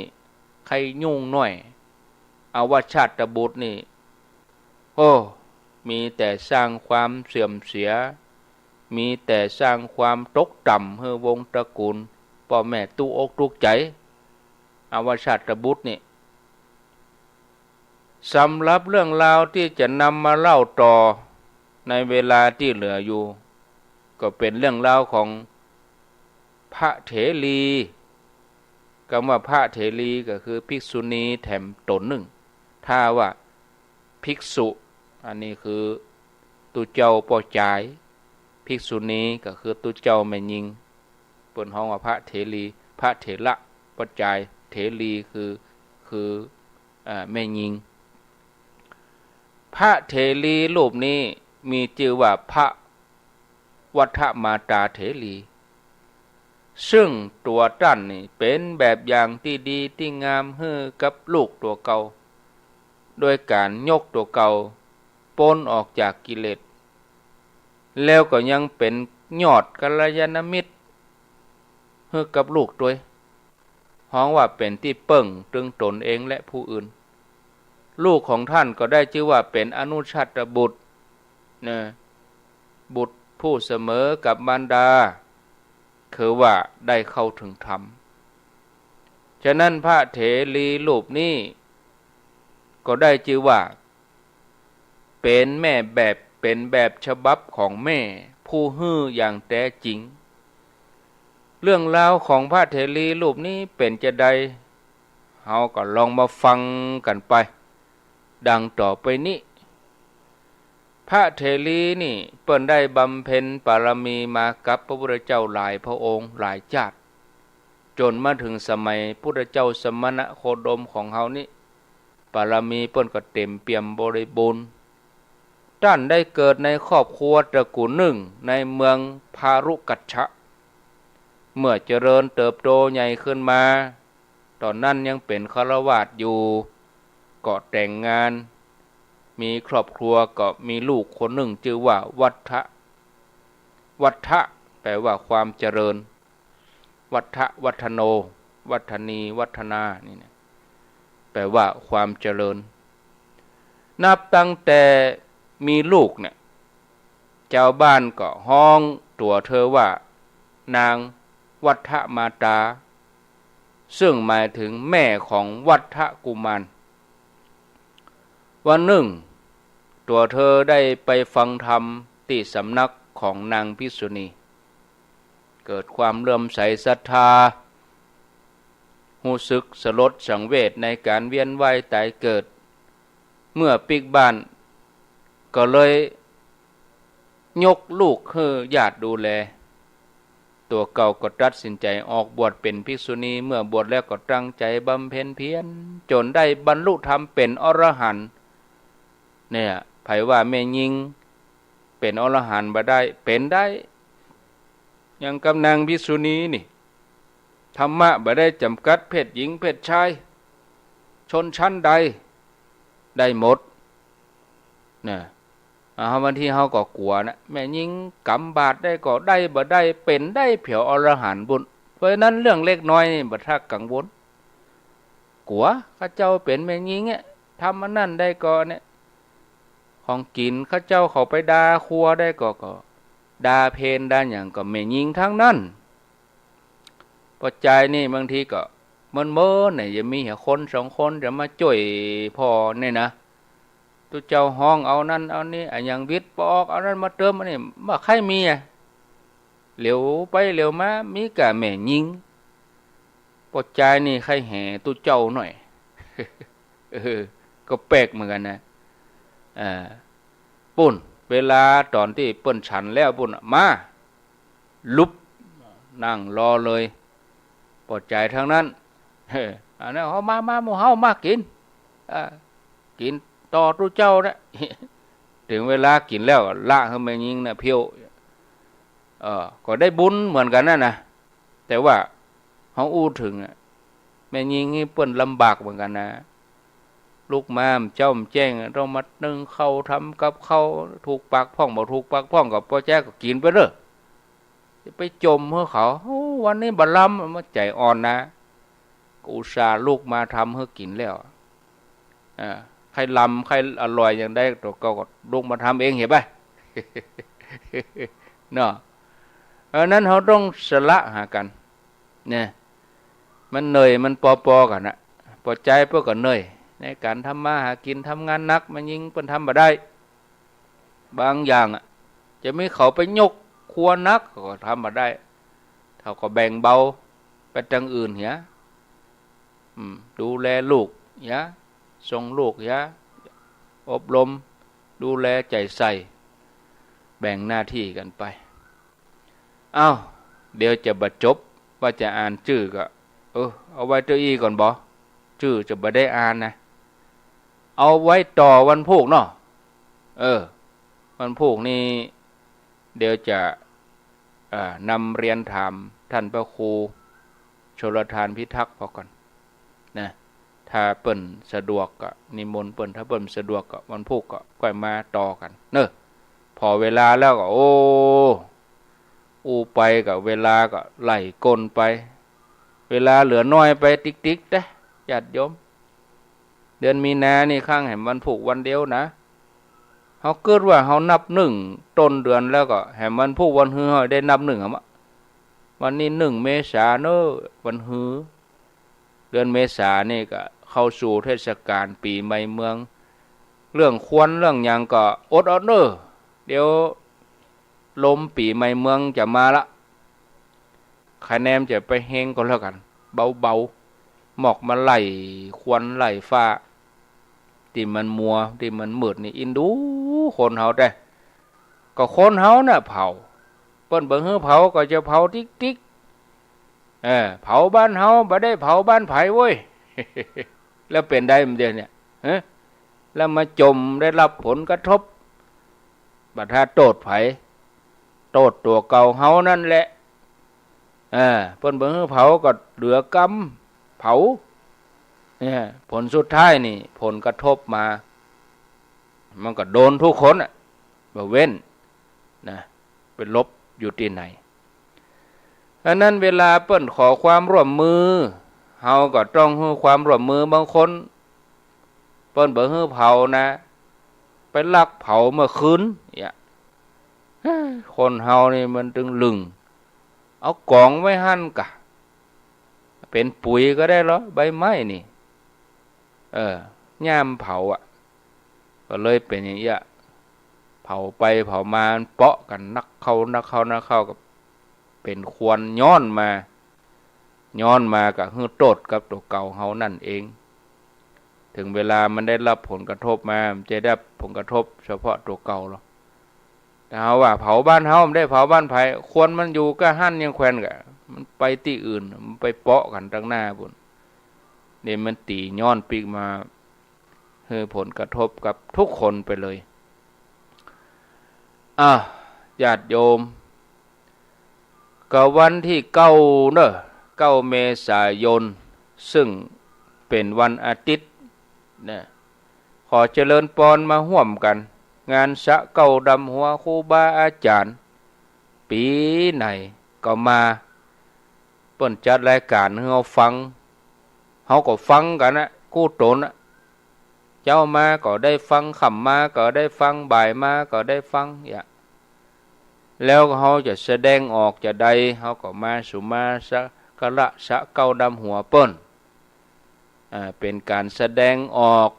ใค่ยุ่งน้อย อวชาตบุตรนี่ โอ้ มีแต่สร้างความเสื่อมเสีย มีแต่สร้างความตกต่ำหื้อวงศ์ตระกูล ป้อแม่ตุ๊กอกตุ๊กใจ๋ อวชาตบุตรนี่ สำหรับเรื่องราวตี้จะนำมาเล่าต่อในเวลาตี้เหลืออยู่ ก็เป๋นเรื่องราวของพระเถรี กำว่าพระเถรีก็คือภิกษุณีแถมต๋นนึ่ง ถ้าว่าภิกษุ อันนี้คือตุ๊เจ้าป้อจาย ภิกษุณีก็คือตุ๊เจ้าแม่ญิง เปิ้นฮ้องว่าพระเถรี พระเถระป้อจาย เถรีคือ คือ เอ่อ แม่ญิง พระเถรีรูปนี้มีจื้อว่าพระวัฒมาตาเถรี ซึ่งตั๋วต้านนี่เป๋นแบบอย่างตี้ดีตี้งามหื้อกับลูกตั๋วเก่า โดยก๋านยกตั๋วเก่าป๊นออกจากกิเลส แล้วก็ยังเป๋นยอดกัลยาณมิตรหื้อกับลูกตวย ฮ้องว่าเป๋นตี้เปิ้งตึงตนเองและผู้อื่น ลูกของต้านก็ได้จื้อว่าเป๋นอนุชาตบุตร นะ บุตรผู้เสมอกับมารดา คือว่าได้เข้าถึงธรรม ฉะนั้นพระเถรีรูปนี้ก็ได้จื้อว่า เป๋นแม่แบบ เป๋นแบบฉบับของแม่ผู้หื้ออย่างแต๊จริง เรื่องราวของพระเถรีรูปนี้เป๋นจาใด เฮาก็ลองมาฟังกั๋นไป ดังต่อไปนี้ พระเถรีนี่เปิ้นได้บำเพ็ญบารมีมากับพระพุทธเจ้าหลายพระองค์หลายจาติ จ๋นมาเถิงสมัยพุทธเจ้าสมณโคดมของเฮานี้ บารมีเปิ้นก็เต๋มเปี่ยมบริบูรณ์ ต้านได้เกิดในครอบครัวตระกูลนึ่งในเมืองพารุกัชชะ เมื่อเจริญเติบโตใหญ่ขึ้นมา ต๋อนนั้นยังเป๋นฆราวาสอยู่ ก็แต่งงาน มีครอบครัว ก็มีลูกคนนึ่งจื้อว่าวัฒะ วัฒะ แปลว่าความเจริญ วัฒะ วัฒโน วัฒนี วัฒนา นี่นะ แปลว่าความเจริญ นับตั้งแต่มีลูกเนี่ย จาวบ้านก็ฮ้องตั๋วเธอว่านางวัฒมาตา ซึ่งหมายเถิงแม่ของวัฒกุมาร วันนึ่ง ตั๋วเธอได้ไปฟังธรรมตี้สำนักของนางภิกษุณี เกิดความเลื่อมใสศรัทธา ฮู้สึกสลดสังเวชในก๋านเวียนว่ายตายเกิด เมื่อปิ๊กบ้าน ก็เลยยกลูกหื้อญาติดูแล ตั๋วเก่าก็ตัดสินใจ๋ออกบวชเป๋นภิกษุณี เมื่อบวชแล้วก็ตั้งใจ๋บำเพ็ญเพียร จ๋นได้บรรลุธรรมเป๋นอรหันต์ เนี่ย ใผว่าแม่ญิงเป๋นอรหันต์บ่ได้ เป๋นได้ อย่างกับนางภิกษุณีนี่ ธรรมะบ่ได้จ๋ำกัดเพศหญิงเพศชาย ชนชั้นใด ได้หมด นะ อ่า บางทีเฮาก็กั๋วนะ แม่ญิงกำบาตรได้ก็ได้ บ่ได้ เป๋นได้เผียวอรหันต์ปุ้น เพราะฉะนั้นเรื่องเล็กน้อยนี่บ่ถ้ากังวล กั๋ว ข้าเจ้าเป๋นแม่ญิงเนี่ย ทำอันนั้นได้ก็เนี่ย ของกิ๋นข้าเจ้าเขาไปด่าครัวได้ก็ ก็ด่าเพลด่าหยังก็แม่ญิงทั้งนั้น ป้อจายนี่บางทีก็เมินๆ เนี่ย จะมีเหียคนสองคนจะมาจ้วยป้อเนี่ยนะ ตุ๊เจ้าฮ้องเอานั้นเอานี้ อะหยังหวิดบ่ออก เอานั้นมาเติม อันนี้บ่ใค่มีอะ เหลียวไปเหลียวมา มีก้าแม่ญิง ป้อจายนี่ใค่แหตุ๊เจ้าหน่อย เออ ก็แปลกเหมือนกั๋นนะ อ่า ปุ้น เวลาต๋อนตี้เปิ้นฉันแล้วปุ้น มา ลุบ นั่งรอเลย ป้อจายทั้งนั้น เออ อันนั้น เอามา มา หมู่เฮามากิ๋น อ่า กิ๋นต่อตุ๊เจ้านะ เถิงเวลากิ๋นแล้ว ละหื้อแม่ญิงนะเผียว เออ ก็ได้บุญเหมือนกั๋นนะนะ แต่ว่าเฮาอู้เถิงอะ แม่ญิงนี่เปิ้นลำบากเหมือนกั๋นนะ ลุกมาเจ๊าแจ้ง ต้องมานึ่งข้าว ทำกับข้าว ถูกปากพ่องบ่ถูกปากพ่องก็ป้อจายก็กิ๋นไปเน่อ จะไปจ่มหื้อเขา โอ้ วันนี้บ่ลำ มันใจ๋อ่อนนะ ก็อุตส่าห์ลุกมาทำหื้อกิ๋นแล้ว อ่า ใค่ลำใค่อร่อยอย่างใด ตั๋วเก่าก็ลุกมาทำเองเหียไป เนาะ อันนั้นเฮาต้องสละหากั๋น เนี่ย มันเหนื่อย มันปอๆ กั๋นน่ะ ปอใจ๊เปิ้นก็เหนื่อย ในก๋านทำมาหากิ๋น ทำงานหนัก แม่ญิงเปิ้นทำบ่ได้ บางอย่างอะ จะมีเขาไปยกครัวหนักก็ทำบ่ได้ เขาก็แบ่งเบาไปตางอื่นเหีย อืม ดูแลลูกเหีย ส่งลูกเหีย อบรม ดูแลใจ๋ใส่ แบ่งหน้าตี้กั๋นไป เอ้า เดี๋ยวจะบ่จบ ว่าจะอ่านจื้อก็ เออ เอาไว้เตื้ออี้ก่อนบ่ จื้อจะบ่ได้อ่านนะ เอาไว้ต่อวันพูกเนาะ เออ วันพูกนี่ เดี๋ยวจะ เอ่อ นำเรียนถามต้านพระครูชลทานพิทักษ์พอก่อนนะ ถ้าเปิ้นสะดวกก็นิมนต์เปิ้น ถ้าเปิ้นสะดวกก็วันพูกก็ก้อยมาต่อกั๋นเนาะ ผ่อเวลาแล้วก็ โอ้ อู้ไปก็เวลาก็ไหลก้นไป เวลาเหลือน้อยไปติ๊กๆ เต๊อะ ญาติโยม เดือนมีนานี่ข้างแหมวันพูกวันเดียวนะ เฮาเกิดว่าเฮานับนึ่งต้นเดือนแล้วก็แหมวันพูกวันฮือเฮาได้นับนึ่งอะมะ วันนี้นึ่งเมษาเนาะ วันฮือ เดือนเมษานี่ก็เข้าสู่เทศกาลปี๋ใหม่เมือง เรื่องควันเรื่องหยังก็อดเอาเนาะ เดี๋ยวลมปี๋ใหม่เมืองจะมาละ คะแนนจะไปเฮงก็แล้วกั๋น เบาๆ หมอกมาไล่ควันไล่ฟ้า ตี้มันมัว ตี้มันมืดนี่ อินดูคนเฮาแต๊ ก็คนเฮาน่ะเผา เปิ้นบ่หื้อเผาก็จะเผาติ๊กๆ เออ เผาบ้านเฮา บ่ได้เผาบ้านใผเว้ย แล้วเป๋นใดมันเดี๋ยวเนี่ย ฮะ แล้วมาจ่มได้รับผลกระทบ บ่ถ้าโต้ษใผ โต้ษตั๋วเก่าเฮานั่นแหละ เออ เปิ้นบ่หื้อเผาก็เหลือกำเผา เนี่ย ผลสุดท้ายนี่ ผลกระทบมา มันก็โดนทุกคนน่ะ บ่เว้นนะ ไปหลบอยู่ตี้ไหน อันนั้นเวลาเปิ้นขอความร่วมมือ เฮาก็ต้องหื้อความร่วมมือ บางคน เปิ้นบ่หื้อเผานะ ไปลักเผาเมื่อคืน เนี่ย คนเฮานี่มันตึงลึง เอาก๋องไว้หั้นกะ เป๋นปุ๋ยก็ได้เหรอ ใบไม้นี่ เออ ย่ามเผาอะ ก็เลยเป๋นอย่างเอี้ย เผาไปเผามามันเปาะกั๋นนักเข้า นักเข้า นักเข้า ก็เป๋นควันย้อนมา ย้อนมาก็หื้อโต้ษกับตั๋วเก่าเฮานั่นเอง เถิงเวลามันได้รับผลกระทบมา มันจะได้ผลกระทบเฉพาะตั๋วเก่าหรอก แต่เฮาว่าเผาบ้านเฮา บ่ได้เผาบ้านใผ ควันมันอยู่ก้าหั้นยังแควนกะ มันไปตี้อื่น มันไปเปาะกั๋นตังหน้าปู้น นี่มันตี๋ย้อนปิ๊กมา หื้อผลกระทบกับทุกคนไปเลย อ่ะ ญาติโยม ก็วันตี้เก้าเนาะ เก้าเมษายน ซึ่งเป๋นวันอาทิตย์นะ ขอเจริญปอนมาฮ่วมกั๋น งานสะเก๊าดำหัวครูบาอาจ๋ารย์ ปี๋ไหนก็มา เปิ้นจัดรายก๋านหื้อเฮาฟัง เฮาก็ฟังกั๋นนะ กู้ต๋นนะ เจ๊ามาก็ได้ฟัง ค่ำมาก็ได้ฟัง บ่ายมาก็ได้ฟัง เนี่ย แล้วเฮาจะแสดงออกจาใด เฮาก็มาสุมาสักการะสะเก๊าดำหัวเปิ้น อ่า เป๋นก๋านแสดงออก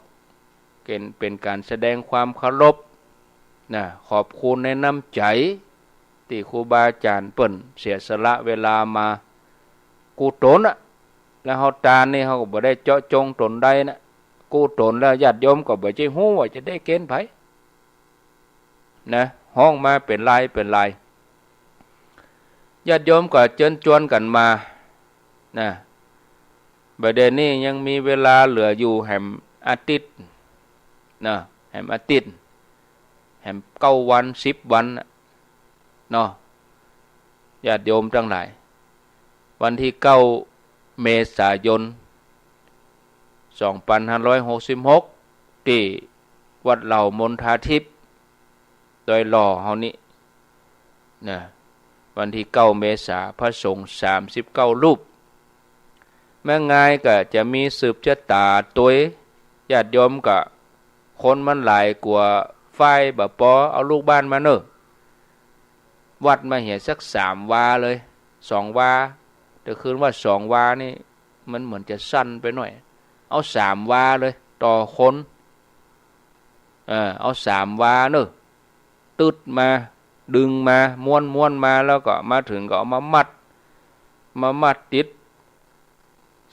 เป๋น เป๋นก๋านแสดงความเคารพนะ ขอบคุณในน้ำใจ๋ ตี้ครูบาอาจ๋ารย์เปิ้นเสียสละเวลามา กู้ต๋นน่ะ แล้วเฮาตานนี่เฮาก็บ่ได้เจาะจงต๋นใดนะ กู้ต๋นแล้วญาติโยมก็บ่ใจ้ฮู้ว่าจะได้เก๋ณฑ์ใผนะ ฮ้องมาเป๋นลายเป๋นลาย ญาติโยมก็เจิญจวนกั๋นมานะ บ่าเดี่ยวนี้ยังมีเวลาเหลืออยู่แหมอาทิตย์นะ แหมอาทิตย์ แหมเก้าวัน สิบวันน่ะ เนาะ ญาติโยมตังหลาย วันตี้เก้าเมษายน สองปันห้าร้อยหกสิบหก ตี้วัดเหล่ามณฑาทิพย์ ดอยหล่อเฮานี่นะ วันตี้เก้าเมษา พระสงฆ์สามสิบเก้ารูป แม่งายก็จะมีสืบจะต๋าตวย ญาติโยมก็คนมันหลายกั๋ว ฝ้ายบ่ปอ เอาลูกบ้านมาเน่อ วัดมาเหียสักสามวาเลย สองวา แต่คืนว่าสองวานี่มันเหมือนจะสั้นไปหน่อย เอาสามวาเลย ต่อคน เออ เอาสามวาเน่อ ตึ๊ดมา ดึงมา ม้วนๆ มา แล้วก็มาเถิงก็เอามามัด มามัดติด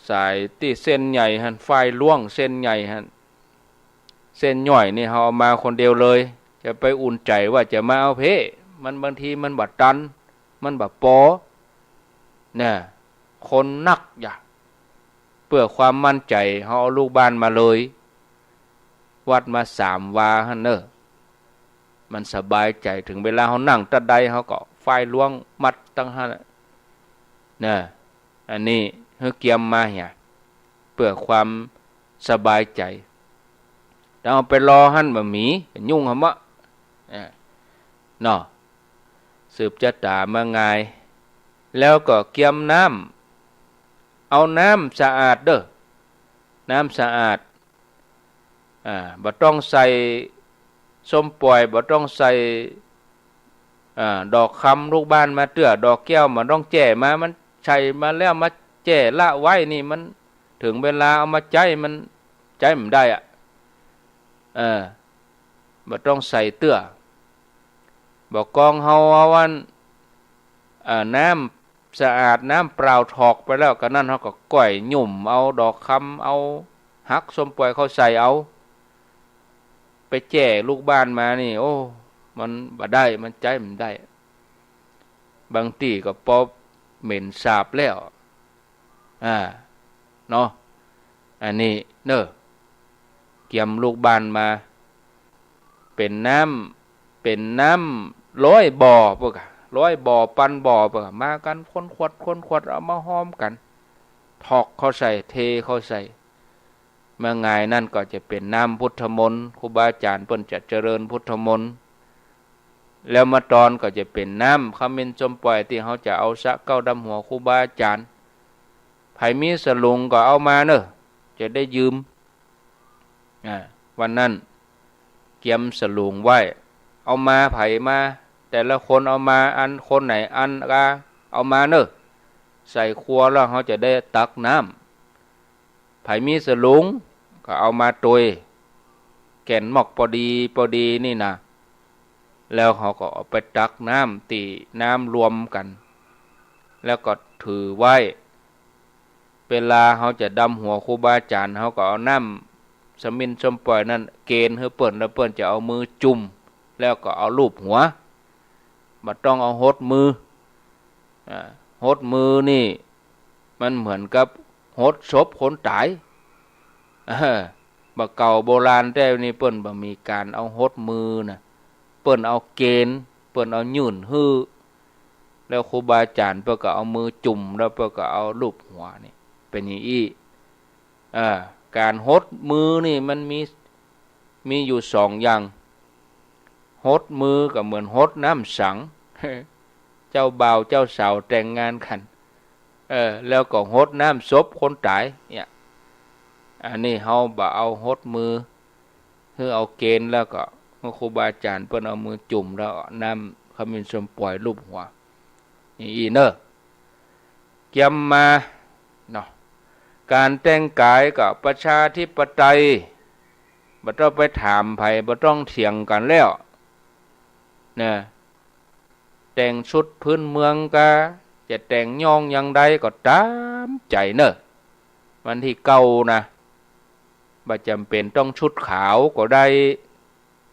สายตี้เส้นใหญ่หั้น ฝ้ายล่วงเส้นใหญ่หั้น เส้นย่อยนี่เฮาเอามาคนเดียวเลย จะไปอุ่นใจ๋ว่าจะมาเอาเพ่ มันบางทีมันบ่ตัน มันบ่ปอ น่ะ คนนักอย่า เปื้อความมั่นใจ๋ เฮาเอาลูกบ้านมาเลย วัดมาสามวาหั้นเน่อ มันสบายใจ๋ เถิงเวลาเฮานั่งตั๊ดใด เฮาก็ฝ้ายล่วงมัดตังหั้นน่ะ น่ะ อันนี้หื้อเกียมมาเหีย เปื้อความสบายใจ๋ ถ้าเอาไปลอหั้นบ่มี ยุ่งหะมะ อ่า เนาะ สืบจะต๋ามางาย แล้วก็เกียมน้ำ เอาน้ำสะอาดเน่อ น้ำสะอาด อ่า บ่ต้องใส่ส้มป่อย บ่ต้องใส่ อ่า ดอกคำลูกบ้านมาเตื้อ ดอกแก้วบ่ต้องแจ้มา มันใส่มาแล้วมาแจ้ละไว้นี่ มันเถิงเวลาเอามาใจ๊ มันใจ๊บ่ได้อะ เออ บ่ต้องใส่เตื้อ บ่กองเฮาเอาอัน อ่า น้ำสะอาด น้ำเปล่าถอกไปแล้ว ก็นั้นเฮาก็ก้อยหยุ่มเอาดอกคำ เอาหักส้มป่อยเข้าใส่เอา ไปแจ้ลูกบ้านมานี่ โอ้ มันบ่ได้ มันใจ๊บ่ได้ บางตี้ก็ปอเหม็นสาบแล้ว อ่า เนาะ อันนี้เน่อ เกียมลูกบ้านมา เป๋นน้ำ เป๋นน้ำร้อยบ่อเปิ้นก่ะ ร้อยบ่อ ปันบ่อเปิ้นก่ะ มากั๋นคนขวด คนขวด เอามาฮอมกั๋น ถอกเข้าใส่ เทเข้าใส่ มางายนั้นก็จะเป๋นน้ำพุทธมนต์ ครูบาอาจ๋ารย์เปิ้นจะเจริญพุทธมนต์ แล้วมาตอนก็จะเป๋นน้ำขมิ้นส้มป่อยตี้เฮาจะเอาสะเก๊าดำหัวครูบาอาจ๋ารย์ ใผมีสลุงก็เอามาเน่อ จะได้ยืม อ่า วันนั้นเกียมสลุงไว้ เอามา ใผมา แต่ละคนเอามาอัน คนไหนอันกา เอามาเน่อ ใส่ครัวแล้วเฮาจะได้ตักน้ำ ใผมีสลุงก็เอามาตวย แก่นมอกปอดีปอดีนี่นะ แล้วเฮาก็เอาไปตักน้ำตี้น้ำรวมกั๋น แล้วก็ถือไว้ เวลาเฮาจะดำหัวครูบาอาจ๋ารย์ เฮาก็เอาน้ำขมิ้นส้มป่อยนั้นเกณฑ์หื้อเปิ้น แล้วเปิ้นจะเอามือจุ่ม แล้วก็เอาลูบหัว บ่ต้องเอาหดมือ อ่า หดมือนี่มันเหมือนกับหดศพคนต๋าย เออ บ่าเก่าโบราณแต๊นี่เปิ้นบ่มีก๋านเอาหดมือนะ เปิ้นเอาเกณฑ์ เปิ้นเอายื่นหื้อ แล้วครูบาอาจ๋ารย์เปิ้นก็เอามือจุ่ม แล้วเปิ้นก็เอาลูบหัวนี่ เป๋นอย่างอี้ อ่า ก๋านหดมือนี่มันมี มีอยู่สองอย่าง หดมือก็เหมือนหดน้ำสัง เจ้าบ่าวเจ้าสาวแต่งงานกั๋น เออ แล้วก็หดน้ำศพคนต๋ายเนี่ย อันนี้เฮาบ่เอาหดมือ หื้อเอาเกณฑ์ แล้วก็หื้อครูบาอาจ๋ารย์เปิ้นเอามือจุ่ม แล้วเอาน้ำขมิ้นส้มป่อยลูบหัว นี่อี้เน่อ เกียมมาเนาะ ก๋านแต่งก๋ายก็ประชาธิปไตย บ่ต้องไปถามใผ บ่ต้องเถียงกั๋นแล้ว นะ แต่งชุดพื้นเมืองกา จะแต่งย้องอย่างใดก็ต๋ามใจ๋เน่อ วันตี้เก้านะ บ่จ๋ำเป๋นต้องชุดขาวก็ได้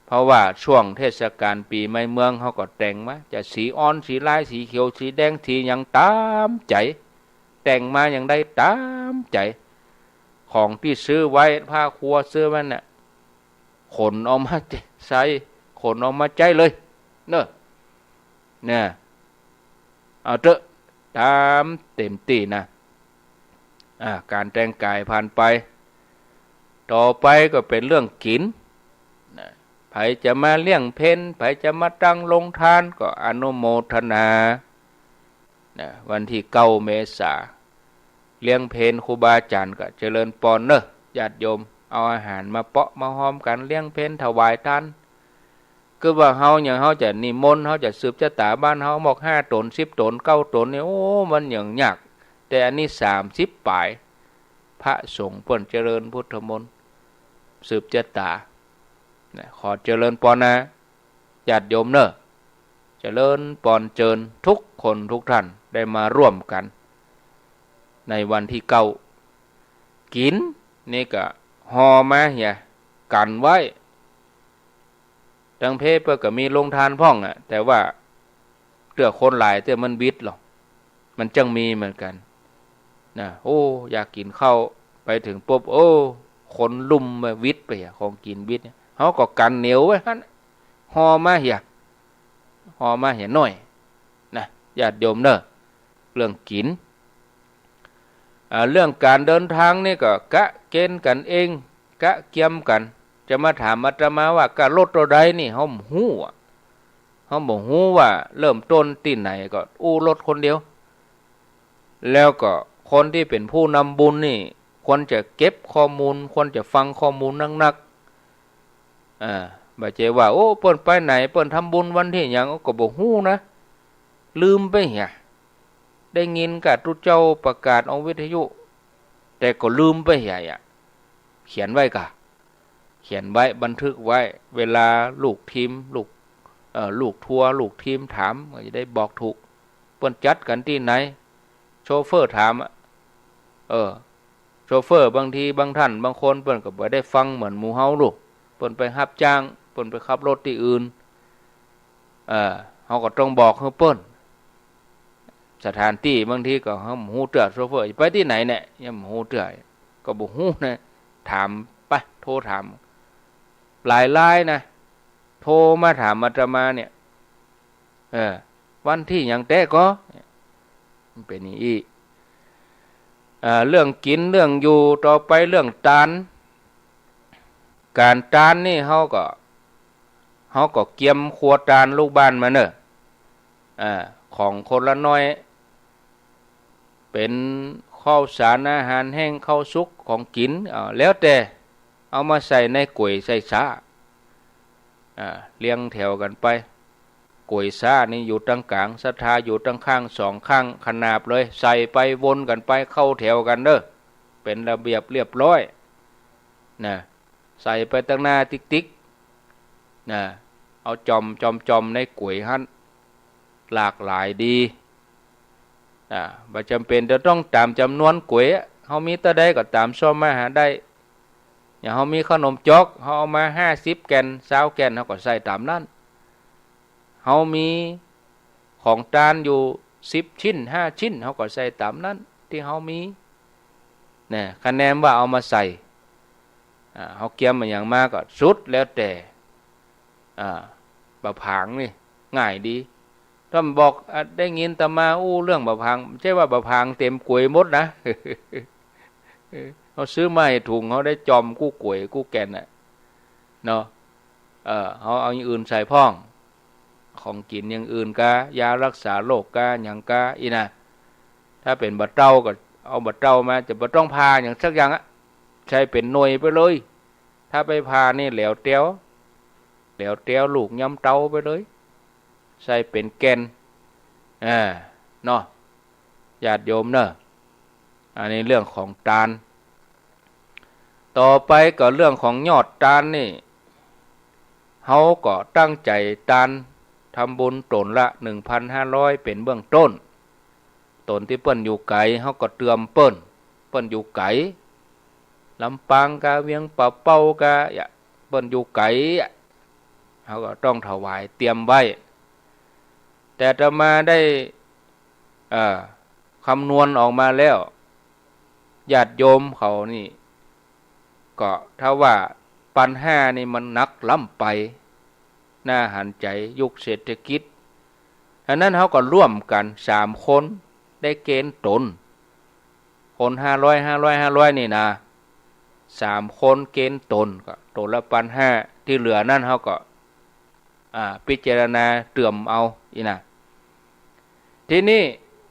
เพราะว่าช่วงเทศกาลปี๋ใหม่เมืองเฮาก็แต่งมา จะสีอ่อน สีลาย สีเขียว สีแดง สีหยังต๋ามใจ๋ แต่งมาอย่างใดต๋ามใจ๋ ของตี้ซื้อไว้ ผ้าครัวซื้อไว้น่ะ ขนออกมาใจ๊ ขนออกมาใจ๊เลย เน่อ เนี่ย เอาเต๊อะ ต๋ามเต็มตี้นะ อ่า ก๋านแต่งก๋ายผ่านไป ต่อไปก็เป๋นเรื่องกิ๋น นะ ใผจะมาเลี้ยงเพล ใผจะมาตั้งโฮงตานก็อนุโมทนา นะ วันตี้เก้าเมษา เลี้ยงเพลครูบาอาจ๋ารย์ก็เจริญปอนเน่อ ญาติโยม เอาอาหารมาเปาะมาฮอมกั๋น เลี้ยงเพล ถวายตาน คือว่าเฮาอย่างเฮาจะนิมนต์ เฮาจะสืบจะต๋าบ้านเฮา หมอกห้าต๋น สิบต๋น เก้าต๋นนี่ โอ้ มันอย่างยาก แต่อันนี้สามสิบป๋าย พระสงฆ์เปิ้นเจริญพุทธมนต์ สืบจะต๋า นะ ขอเจริญปอนนะ ญาติโยมเน่อ เจริญปอนเจิญทุกคนทุกท่านได้มาร่วมกั๋น ในวันตี้เก้า กิ๋นนี่ก็ห่อมาเหีย กั๋นไว้ ตังเพเปิ้นก็มีโฮงตานพ่องอะ แต่ว่าเตื้อคนหลายเตื้อมันวิดหรอก มันจั้งมีเหมือนกั๋น นะ โอ้ อยากกิ๋นข้าว ไปเถิงปุ๊บ โอ้ คนลุ่มมาวิดไปอะ ของกิ๋นวิดเนี่ย เฮาก็กั๋นเหนียวไว้หั้น ห่อมาเหีย ห่อมาเหียหน้อย นะ ญาติโยมเน่อ เรื่องกิ๋น อ่า เรื่องก๋านเดินตางนี่ก็กะเกณฑ์กั๋นเอง กะเกียมกั๋น จะมาถามอาตมาว่ากะรถเต้าใดนี่ เฮาบ่ฮู้อะ เฮาบ่ฮู้ว่าเริ่มต้นตี้ไหน ก็อู้รถคนเดียว แล้วก็คนตี้เป๋นผู้นำบุญนี่ ควรจะเก็บข้อมูล ควรจะฟังข้อมูลนักๆ อ่า บ่ใจ้ว่า โอ้ เปิ้นไปไหน เปิ้นทำบุญวันตี้หยัง ก็บ่ฮู้นะ ลืมไปเหีย ได้ยินกะตุ๊เจ้าประกาศออกวิทยุ แต่ก็ลืมไปเหียอะ เขียนไว้ก่ะ เขียนไว้ บันทึกไว้ เวลาลูกทีม ลูก เอ่อ ลูกทัวร์ ลูกทีมถาม ก็จะได้บอกถูก เปิ้นจัดกั๋นตี้ไหน โชเฟอร์ถามอะ เออ โชเฟอร์บางทีบางท่านบางคนเปิ้นก็บ่ได้ฟังเหมือนหมู่เฮาลูก เปิ้นไปฮับจ้าง เปิ้นไปขับรถตี้อื่น เออ เฮาก็ต้องบอกหื้อเปิ้น สถานตี้บางทีก็เฮาบ่ฮู้เตื้อ โชเฟอร์จะไปตี้ไหนเนี่ย ยังบ่ฮู้เตื้อ ก็บ่ฮู้นะ ถามไป โทรถาม หลายรายนะ โทรมาถามอาตมาเนี่ย เออ วันตี้หยังแต๊ก่อ มันเป๋นอย่างอี้ อ่า เรื่องกิ๋นเรื่องอยู่ ต่อไปเรื่องตาน ก๋านตานนี่เฮาก็ เฮาก็เกียมครัวตานลูกบ้านมาเน่อ อ่า ของคนละน้อย เป๋นข้าวสารอาหารแห้ง ข้าวสุก ของกิ๋น อ่า แล้วแต่ เอามาใส่ในก๋วยใส่ซ้า อ่า เรียงแถวกั๋นไป ก๋วยซ้านี่อยู่ตังก๋าง ศรัทธาอยู่ตังข้าง สองข้างขนาบเลย ใส่ไปวนกั๋นไป เข้าแถวกั๋นเน่อ เป๋นระเบียบเรียบร้อย นะ ใส่ไปตังหน้าติ๊กๆ นะ เอาจ่อมจ่อมจ่อมในก๋วยหั้น หลากหลายดี อ่า บ่จ๋ำเป๋นจะต้องต๋ามจ๋ำนวนก๋วยอะ เฮามีเต้าใดก็ต๋ามซ่อมมาหาได้ อย่างเฮามีขนมจ๊อก เฮาเอามาห้าสิบแก่น ซาวแก่น เฮาก็ใส่ต๋ามนั้น เฮามีของตานอยู่สิบชิ้น ห้าชิ้น เฮาก็ใส่ต๋ามนั้นตี้เฮามี นะ คะแนนว่าเอามาใส่ อ่า เฮาเกียมอะหยังมาก็สุดแล้วแต่ อ่า บ่าผางนี่ง่ายดี ถ้าบอก อ่ะ ได้ยินอาตมาอู้เรื่องบ่าผาง บ่ใจ้ว่าบ่าผางเต๋มก๋วยหมดนะ เออ เฮาซื้อมาหื้อถุง เฮาได้จ่อมกู้ก๋วยกู้แก่นน่ะ เนาะ เออ เฮาเอาอย่างอื่นใส่พ่อง ของกิ๋นอย่างอื่นกา ยารักษาโรคกา หยังกา อี้นะ ถ้าเป๋นบ่าเต้าก็เอาบ่าเต้ามา จะบ่ต้องผ่าหยังสักอย่างอะ ใส่เป๋นหน่วยไปเลย ถ้าไปผ่านี่แหลวแต๊ว แหลวแต๊วลูกย้ำเต๊าไปเลย ใส่เป๋นแก่น อ่า เนาะ ญาติโยมเน่อ อันนี้เรื่องของตาน ต่อไปก็เรื่องของยอดตานนี่ เฮาก็ตั้งใจ๋ตาน ทำบุญต๋นละหนึ่งพันห้าร้อยเป๋นเบื้องต้น ต๋นตี้เปิ้นอยู่ไก๋ เฮาก็เตือมเปิ้น เปิ้นอยู่ไก๋ ลำปางกา เวียงป่าเป้ากา เปิ้นอยู่ไก๋อะ เฮาก็ต้องถวายเตรียมไว้ แต่อาตมาได้ เอ่อ คำนวณออกมาแล้ว ญาติโยมเขานี่ ก็ถ้าว่าปันห้านี่มันหนักล้ำไป น่าหันใจ๋ยุคเศรษฐกิจ อันนั้นเฮาก็ร่วมกั๋นสามคน ได้เกณฑ์ต๋น คนห้าร้อย ห้าร้อย ห้าร้อย นี่นะ สามคนเกณฑ์ต๋น ก็ต๋นละปันห้า ตี้เหลือนั้นเฮาก็ อ่า พิจารณาเติมเอา อี้นะ ทีนี้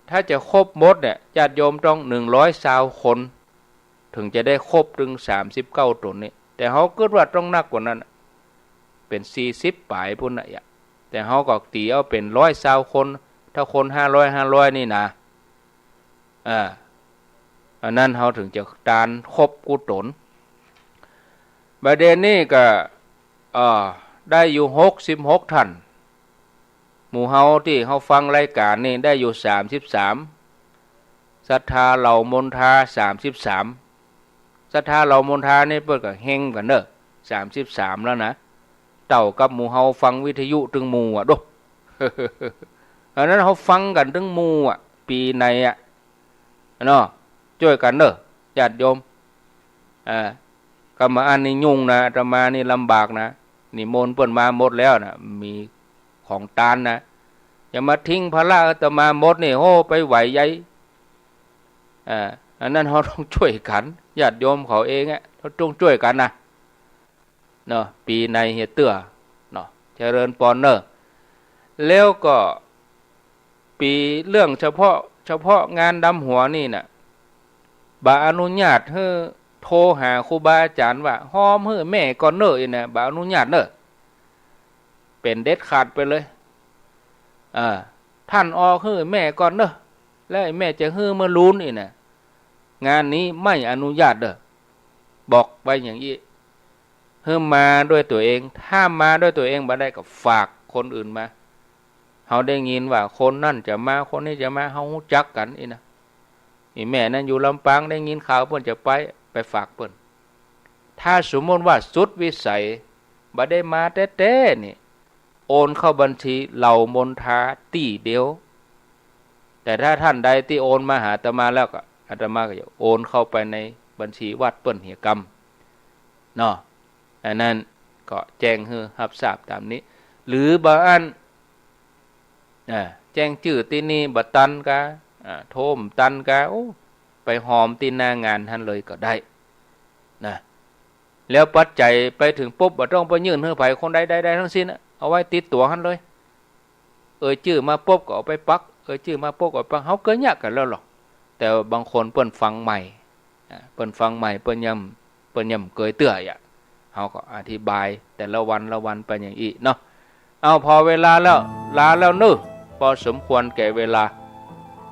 ถ้าจะครบหมดเนี่ย ญาติโยมต้องหนึ่งร้อยซาวคน เถิงจะได้ครบตึงสามสิบเก้าต๋นนี่ แต่เฮากึ๊ดว่าต้องนักกว่านั้น เป๋นสี่สิบป๋ายปู้นน่ะ แต่เฮาก็ตี๋เอาเป๋นร้อยซาวคน ถ้าคนห้าร้อย ห้าร้อยนี่นะ อ่า อันนั้นเฮาเถิงจะตานครบกู้ต๋น บ่าเดี่ยวนี้ก็ เอ่อ ได้อยู่หกสิบหกท่าน หมู่เฮาตี้เฮาฟังรายก๋านนี่ได้อยู่สามสิบสาม ศรัทธาเหล่ามนทาสามสิบสาม ศรัทธาเหล่ามนทานี่เปิ้นก็เฮงกั๋นเน่อ สามสิบสามแล้วนะ เต้ากับหมู่เฮาฟังวิทยุตึงหมู่อะโด อันนั้นเฮาฟังกั๋นตึงหมู่อะ ปี๋ไหนอะ เนาะ จ้วยกั๋นเน่อ ญาติโยม อ่า กำมาอันนี้ยุ่งนะ อาตมานี่ลำบากนะ นิมนต์เปิ้นมาหมดแล้วนะ มีของตานนะ จะมาทิ้งภาระอาตมาหมดนี่ โอ้ ไปไหวใหญ่ อ่า อันนั้นเฮาต้องจ้วยกั๋น ญาติโยมเขาเองอะ เฮาต้องจ้วยกั๋นนะ เนาะ ปี๋ไหนเหียเตื้อ เนาะ เจริญปอนเน่อ แล้วก็ ปี๋เรื่องเฉพาะ เฉพาะงานดำหัวนี่น่ะ บ่อนุญาตหื้อโทรหาครูบาอาจ๋ารย์ว่า หอมหื้อแม่ก่อนเน่อ อี้นะ บ่อนุญาตเน่อ เป๋นเด็ดขาดไปเลย อ่า ท่านออกหื้อแม่ก่อนเน่อ แล้วไอ้แม่จะหื้อเมื่อลูน อี้นะ งานนี้ไม่อนุญาตเน่อ บอกไว้อย่างอี้ หื้อมาด้วยตั๋วเอง ถ้ามาด้วยตั๋วเองบ่ได้ก็ฝากคนอื่นมา เฮาได้ยินว่าคนนั้นจะมา คนนี้จะมา เฮาฮู้จักกั๋นอี้นะ อีแม่นั้นอยู่ลำปาง ได้ยินข่าวเปิ้นจะไป ไปฝากเปิ้น ถ้าสมมุติว่าสุดวิสัย บ่ได้มาแต๊ๆ นี่ โอนเข้าบัญชีเหล่ามนทาตี้เดียว แต่ถ้าท่านใดตี้โอนมาหาอาตมาแล้วก็ อาตมาก็จะโอนเข้าไปในบัญชีวัดเปิ้นเหียกำ เนาะ อันนั้นก็แจ้งหื้อฮับทราบต๋ามนี้ หรือบ่อั้น อ่า แจ้งจื้อตี้นี่บ่ตันกา อ่า โทรบ่ตันกา โอ้ ไปหอมตี้หน้างานหั้นเลยก็ได้ นะ แล้วปัจจัยไปเถิงปุ๊บ บ่ต้องไปยื่นหื้อใผคนใดๆ ทั้งสิ้นอะ เอาไว้ติดตั๋วหั้นเลย เอ่ยจื้อมาปุ๊บก็เอาไปปัก เอ่ยจื้อมาปุ๊บก็ปัก เฮาเกยเยียะกั๋นแล้วหรอก แต่บางคนเปิ้นฟังใหม่ อ่า เปิ้นฟังใหม่ เปิ้นยัง เปิ้นยังบ่เกยเตื้ออะ เฮาก็อธิบายแต่ละวันละวันไปอย่างอี้เนาะ เอา ผ่อเวลาแล้ว ลาแล้วเน่อ พอสมควรแก่เวลา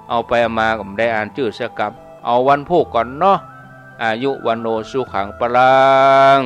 เอาไปเอามาก็บ่ได้อ่านจื้อสักกำ เอาวันพูกก่อนเนาะ อายุ วัณโณ สุขัง พลัง